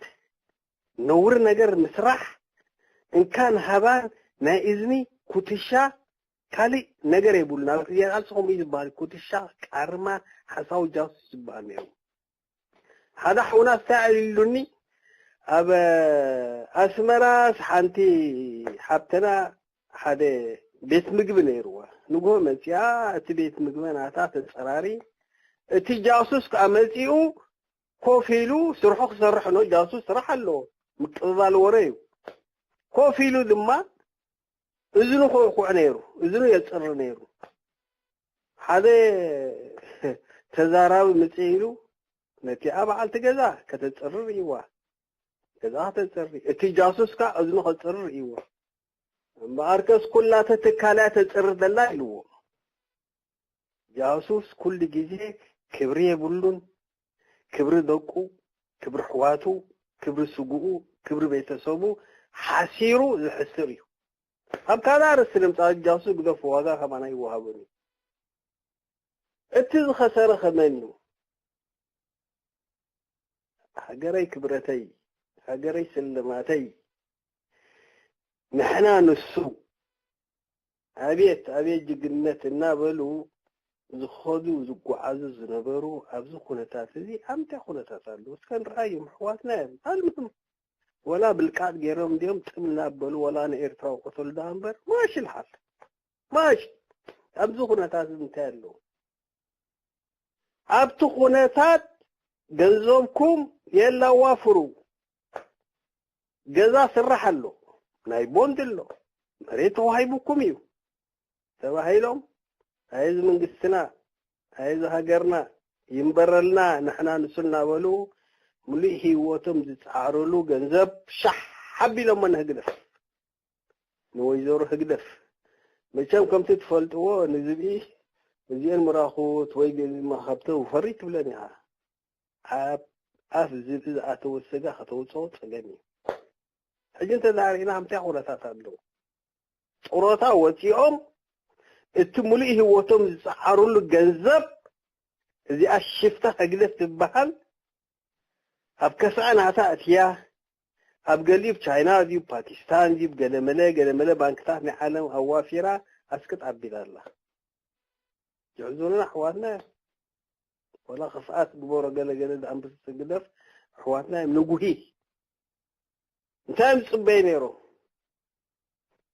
ነውሪ ነገር ምስራሕ እንካን ሃባን ናይ እዝኒ ኩትሻ ካልእ ነገር የብሉን። ኣብ ቃልሲ ከምኡ እዩ ዝበሃል። ኩትሻ፣ ቃርማ፣ ሓሳዊ ጃሱስ ዝበሃል ነይሩ። ሓደ ሓውና እንታይ ኣዕሊሉኒ፣ ኣብ ኣስመራስ ሓንቲ ሓብትና ሓደ ቤት ምግቢ ነይርዋ። ንግሆ መፂኣ እቲ ቤት ምግቢ ናታ ተፀራሪ፣ እቲ ጃሱስ ከዓ መፂኡ ኮፍ ኢሉ ስርሑ ክሰርሕ ነው። ጃሱስ ስራሕ ኣለዎ፣ ምቅብባል ወረ እዩ። ኮፍ ኢሉ ድማ እዝኑ ከውኩዕ ነይሩ፣ እዝኑ የፅሪ ነይሩ። ሓደ ተዛራቢ ምፅእ ኢሉ ነቲ በዓልቲ ገዛ ከተፅሪ ርእይዋ፣ ገዛ ከተፅሪ፣ እቲ ጃሱስ ከዓ እዝኑ ከፅሪ ርእይዎ። እምበኣርከስ ኩላተ ትካልያ ተፅሪ ዘላ ኢልዎ። ጃሱስ ኩሉ ግዜ ክብሪ የብሉን። ክብሪ ደቁ፣ ክብሪ ኣሕዋቱ፣ ክብሪ ስጉኡ፣ ክብሪ ቤተሰቡ ሓሲሩ ዝሕስር እዩ። ኣብ ካልእ ኣርእስቲ ንምጻእ ጃሱስ ግደፎ፣ ዋጋ ከማና ይወሃበን እዩ። እቲ ዝኸሰረ ከመን እዩ? ሃገረይ ክብረተይ፣ ሃገረይ ስልማተይ፣ ንሕና ንሱ፣ ኣቤት ኣቤት ጅግንነት እናበሉ ዝኸዱ ዝጓዓዙ ዝነበሩ ኣብዚ ኩነታት እዚ ኣብ እንታይ ኩነታት ኣለዉ? እስከ ንርኣዮም፣ ኣሕዋትና እዮም። ኣልምም ወላ ብልቃጥ ገይሮም እንዲኦም ጥም እናበሉ ወላ ንኤርትራ ውቀተሉ ደኣ እምበር ማሽ ይልሓል። ማሽ ኣብዚ ኩነታት እዚ እንታይ ኣለዉ? ኣብቲ ኩነታት ገንዘብኩም የላዋፍሩ። ገዛ ስራሕ ኣሎ፣ ናይ ቦንድ ኣሎ፣ መሬት ተዋሂቡኩም እዩ ተባሂሎም፣ ኣየዚ መንግስትና፣ ኣየዚ ሃገርና ይንበረልና፣ ንሕና ንሱ እናበሉ ምሉእ ህይወቶም ዝፀዓሩሉ ገንዘብ ሻሕ ኣቢሎሞ ንህግደፍ፣ ንወይዘሮ ህግደፍ። መቸም ከምቲ ትፈልጥዎ ንዝብኢ እዚአን ምራኹት ወይ ገዚማ ካብተን ፈሪ ትብለን ኢኻ። ኣብ ኣፍ ዝብኢ ዝኣተወ ስጋ ከተውፅኦ ፀገም እዩ። ሕጂ እንተዳርኢና እንታይ ኩነታት ኣለዉ? ጥሮታ ወፂኦም እቲ ሙሉእ ህይወቶም ዝፀዓሩሉ ገንዘብ እዚኣ ሽፍታ ህግደፍ ትበሃል ኣብ ከስዐ ናታ እትያ ኣብ ገሊኡ ብ ቻይና ድዩ ፓኪስታን ድዩ ገለመለ ገለመለ ባንክታት ናይ ዓለም ኣዋፊራ ኣስቅጥ ኣቢላ ኣላ። ዝሕዙኑና ኣሕዋትና እዮም። ወላ ክፍኣት ግበሮ ገለ ገለ ዝኣንበስስ ግደፍ ኣሕዋትና እዮም። ንጉሂ እንታይ እዮም ዝፅበዩ ነይሮም?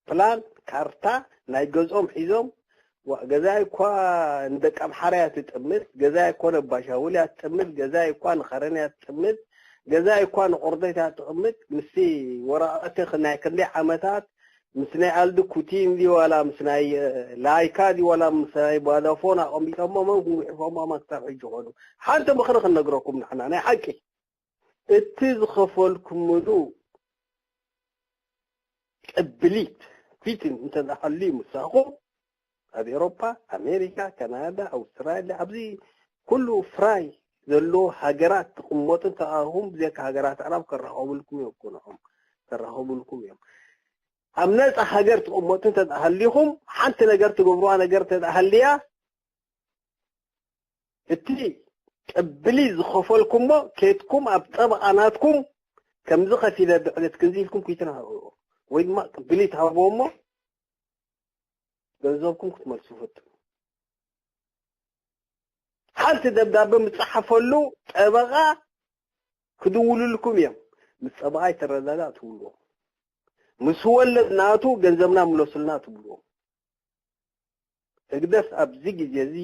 ፕላን ካርታ ናይ ገዝኦም ሒዞም ዋ- ገዛይ እኳ ንደቂ ኣምሓራ እያ ትጥምት፣ ገዛይ እኳ ነባሻውል እያ ትጥምት፣ ገዛይ እኳ ንኸረን እያ ትጥምት፣ ገዛይ እኳ ንቆርደት እያ ትጥምት። ምስቲ ወረቐት ክ- ናይ ክንደይ ዓመታት ምስ ናይ ኣልዲ ኩቲን ድዩ ዋላ ምስ ናይ እ፣ ላይካ ድዩ ዋላ ምስ ናይ ቫዳፎን ኣቐሚጦሞ መን ጉሒፎሞ ኣማ ክሳብ ሕጂ ኾኑ። ሓንቲ ምኽሪ ክንነግረኩም ንሕና ናይ ሓቂ እቲ ዝኸፈልኩምሉ ቅብሊት ፊትን እንተዝሃልዩ ምሳኹም ኣብ ኤሮፓ፣ ኣሜሪካ፣ ካናዳ፣ ኣውስትራልያ ኣብዚ ኩሉ ፍራይ ዘለዎ ሃገራት ትቕመጡ እንተኣኹም ብዘካ ሃገራት ኣዕራብ ከራኸቡልኩም እዮም ኩንኦም ከራኸቡልኩም እዮም። ኣብ ነፃ ሃገር ትቕመጡ እንተዝሃሊኹም ሓንቲ ነገር ትገብሩዋ ነገር እንተዝሃልያ እቲ ቅብሊ ዝኸፈልኩሞ ኬድኩም ኣብ ጠበቓ ናትኩም ከምዚ ከፊለ ብዕለት ክንዚ ኢልኩም ክይትናገሩ ወይ ድማ ቅብሊ ትሃብዎ እሞ ገንዘብኩም ክትመልሱ ፈትኑ። ሓንቲ ደብዳበ ምጽሓፈሉ ጠበቓ ክድውልልኩም እዮም። ምስ ጠበቓ ይተረዳዳእ ትብልዎ። ምስ ወለድ ናቱ ገንዘብና ምለሱልና ትብልዎ። ህግደፍ ኣብዚ ግዜ እዚ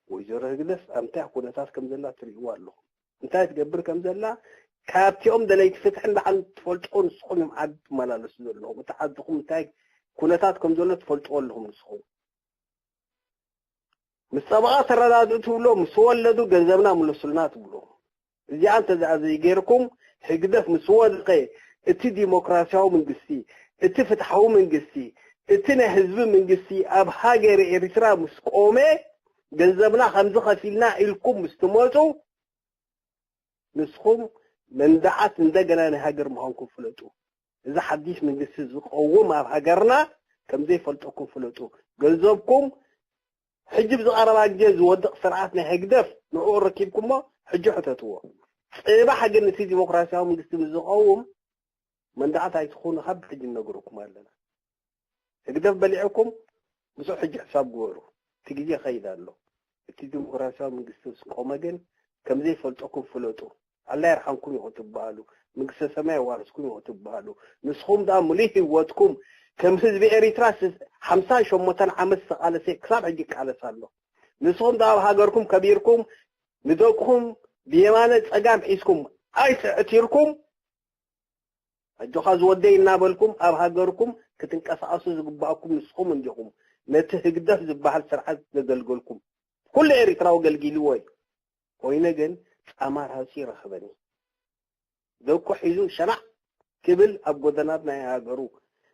ወይዘሮ ህግደፍ ኣብ እንታይ ኩነታት ከም ዘላ ትርእይዋ ኣለኹም። እንታይ ትገብር ከም ዘላ ካብቲኦም ደለይቲ ፍትሕን ባዕሉ ትፈልጦ ንስኹም እዮም ዓዲ ትመላለሱ ዘለኹም። እቲ ዓድኹም እንታይ ኩነታት ከም ዘሎ ትፈልጥዎ ኣለኹም ንስኹም። ምስ ጠበቓ ተረዳድኡ ትብሎ፣ ምስ ወለዱ ገንዘብና ምለሱልና ትብሎ። እዚኣ እንተ ደኣ ዘይገይርኩም ህግደፍ ምስ ወደቐ እቲ ዲሞክራሲያዊ መንግስቲ፣ እቲ ፍትሓዊ መንግስቲ፣ እቲ ናይ ህዝቢ መንግስቲ ኣብ ሃገር ኤርትራ ምስ ቆመ ገንዘብና ከምዚ ከፊልና ኢልኩም ምስ ትመጹ ንስኹም መንደዓት እንደገና ናይ ሃገር ምዃንኩም ፍለጡ። እዚ ሓድሽ መንግስቲ ዝቐውም ኣብ ሃገርና ከም ዘይፈልጠኩም ፍለጡ። ገንዘብኩም ሕጂ ብዝቐረባ ግዜ ዝወድቕ ስርዓት ናይ ህግደፍ ንዕኡ ረኪብኩሞ ሕጂ ሕተትዎ። ጽባሕ ግን እቲ ዲሞክራሲያዊ መንግስቲ ምስ ዝቐውም መንደዓት ኣይትኹኑ ካብ ሕጂ ንነግረኩም ኣለና። ህግደፍ በሊዕኩም ምስኡ ሕጂ ሕሳብ ግበሩ። እቲ ግዜ ይኸይድ ኣሎ። እቲ ዲሞክራሲያዊ መንግስቲ ምስ ቆመ ግን ከም ዘይፈልጠኩም ፍለጡ። ኣላ የርሓንኩም ኢኹም ትበሃሉ። መንግስተ ሰማይ የዋርስኩም ኢኹም ትበሃሉ። ንስኹም ደኣ ምሉእ ህይወትኩም ከም ህዝቢ ኤሪትራ ስ-፣ ሓምሳን ሸሞንተን ዓመት ዝተቓለሰ ክሳብ ሕጂ ይቃለስ ኣሎ። ንስኹም ደኣ ኣብ ሃገርኩም ከቢርኩም ንደቅኹም ብየማነ ጸጋም ሒዝኩም ኣይትዕቲርኩም ኣጆኻ ዝወደይ እናበልኩም ኣብ ሃገርኩም ክትንቀሳቐሱ ዝግባኣኩም ንስኹም እንዲኹም። ነቲ ህግደፍ ዝበሃል ስርዓት ዘገልገልኩም ኩሉ ኤሪትራዊ ገልጊልዎ እዩ። ኮይነ ግን ጻማ ርሃጺ ረኸበኒ። ደቁ ሒዙ ሸናዕ ክብል ኣብ ጎደናት ናይ ሃገሩ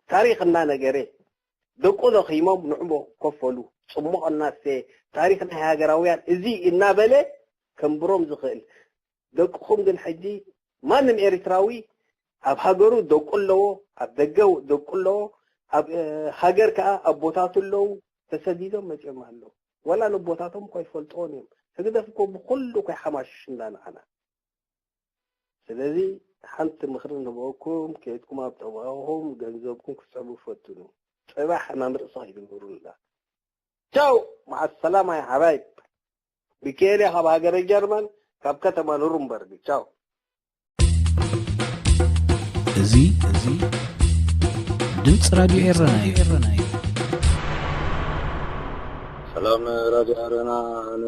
ታሪኽ እናነገረ ደቁ ለኺሞም ንዕሞ ከፈሉ ጽሙቕ እናስተየ ታሪኽ ናይ ሃገራውያን እዚ እናበለ ከንብሮም ዝኽእል ደቅኹም ግን ሕጂ ማንም ኤሪትራዊ ኣብ ሃገሩ ደቁ ኣለዎ፣ ኣብ ደገ ደቁ ኣለዎ፣ ኣብ፣ እ፣ ሃገር ከኣ ኣቦታቱ ኣለዉ፣ ተሰዲዶም መጺኦም ኣለዉ። ወላ ነቦታቶም እኮ ኣይፈልጥዎን እዮም። ህግደፍ እኮ ብኹሉ እኮ ይሓማሽሽ እንዳንዓና። ስለዚ ሓንቲ ምኽሪ ንህበኩም፣ ከይድኩም ኣብ ጠበቓኹም ገንዘብኩም ክትስሕቡ ፈትኑ። ጽባሕ ሕማም ርእሲ ከይትግበሩልና። ቻው፣ መዓ ሰላማ ያ ሓባይብ። ሚካኤል እየ ካብ ሃገረ ጀርመን፣ ካብ ከተማ ኑርንበርግ። ቻው። እዚ፣ እዚ ድምፂ ራድዮ ኤረና እዩ። ሰላም ራድዮ ኤረና፣ ኣነ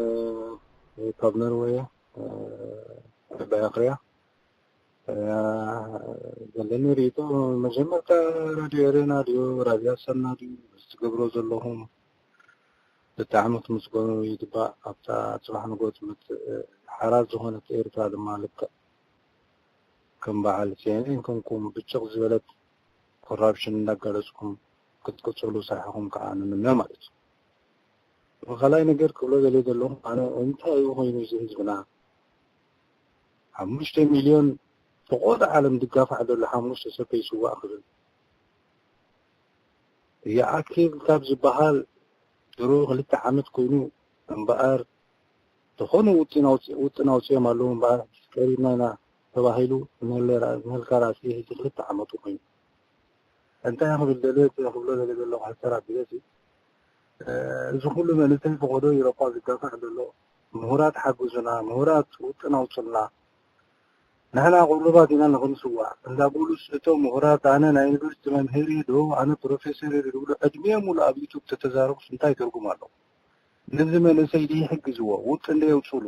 ካብ ኖርወይ እየ። እ፣ ዕባይ ኣኽርያ። እ፣ ዘለኒ ርእይቶ፣ መጀመርታ ራድዮ ኤረና ድዩ፣ ራድዮ ኣሰና ድዩ፣ ዝትገብሮ ዘለኹም ብጣዕሚ ክትምስገኑ ይግባእ። ኣብታ ጽባሕ ንግሆ ትመጽእ ሓራር ዝኾነት ኤርትራ ድማ ልክዕ ከም በዓል ሲ ኤን ኤን ኮንኩም ብጭቕ ዝበለት ኮራፕሽን እንዳጋለጽኩም ክትቅጽሉ ስራሕኹም ከዓ ንምነ ማለት እዩ። ካልኣይ ነገር ክብሎ ዘልየ ዘለኹ ኣነ እንታይ እዩ ኮይኑ እዚ ህዝብና ሓሙሽተ ሚልዮን ፈቖዶ ዓለም ዝጋፋዕ ዘሎ ሓሙሽተ ሰብ ከይስዋእ ክብል ይኣክል ካብ ዝበሃል ድሮ ክልተ ዓመት ኮይኑ እምበኣር ዝኾነ ውጥን ኣውፅ-፣ ውጥን ኣውፅኦም ኣለዉ እምበኣር ቀሪብና ኢና ተባሂሉ ንህለ-፣ ንህልካ ራእሲ ሕጂ ክልተ ዓመቱ ኮይኑ። እንታይ ክብል ደልየ ክብሎ ደልየ ዘለኹ ሓሳብ ኣቢለሲ፣ እ፣ እዚ ኩሉ መንእሰይ ፈቐዶ ይረቋ ዝጋፋዕ ዘሎ ምሁራት ሓግዙና፣ ምሁራት ውጥን ኣውፅልና፣ ንሕና ቁሩባት ኢና ንኽንስዋዕ እንዳበሉስ እቶም ምሁራት ኣነ ናይ ዩኒቨርሲቲ መምህር እየ ዶ ኣነ ፕሮፌሰር እየ ዶ ዝብሉ ዕድሚኦም ሙሉ ኣብ ዩቱብ ተተዛረቡስ እንታይ ትርጉም ኣለዎ? ነዚ መንእሰይ ድይሕግዝዎ ውጥን ደየውፅሉ።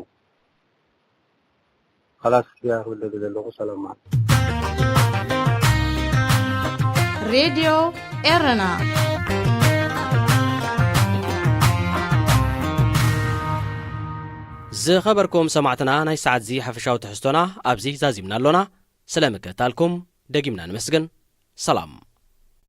ኻላስ እዚኣ ክብል ደሊ ዘለኹ ሰላም ማለት። ሬድዮ ኤረና። ዝኸበርኩም ሰማዕትና ናይ ሰዓት እዚ ሓፈሻዊ ትሕዝቶና ኣብዚ ዛዚምና ኣሎና። ስለ ምክትታልኩም ደጊምና ነመስግን። ሰላም።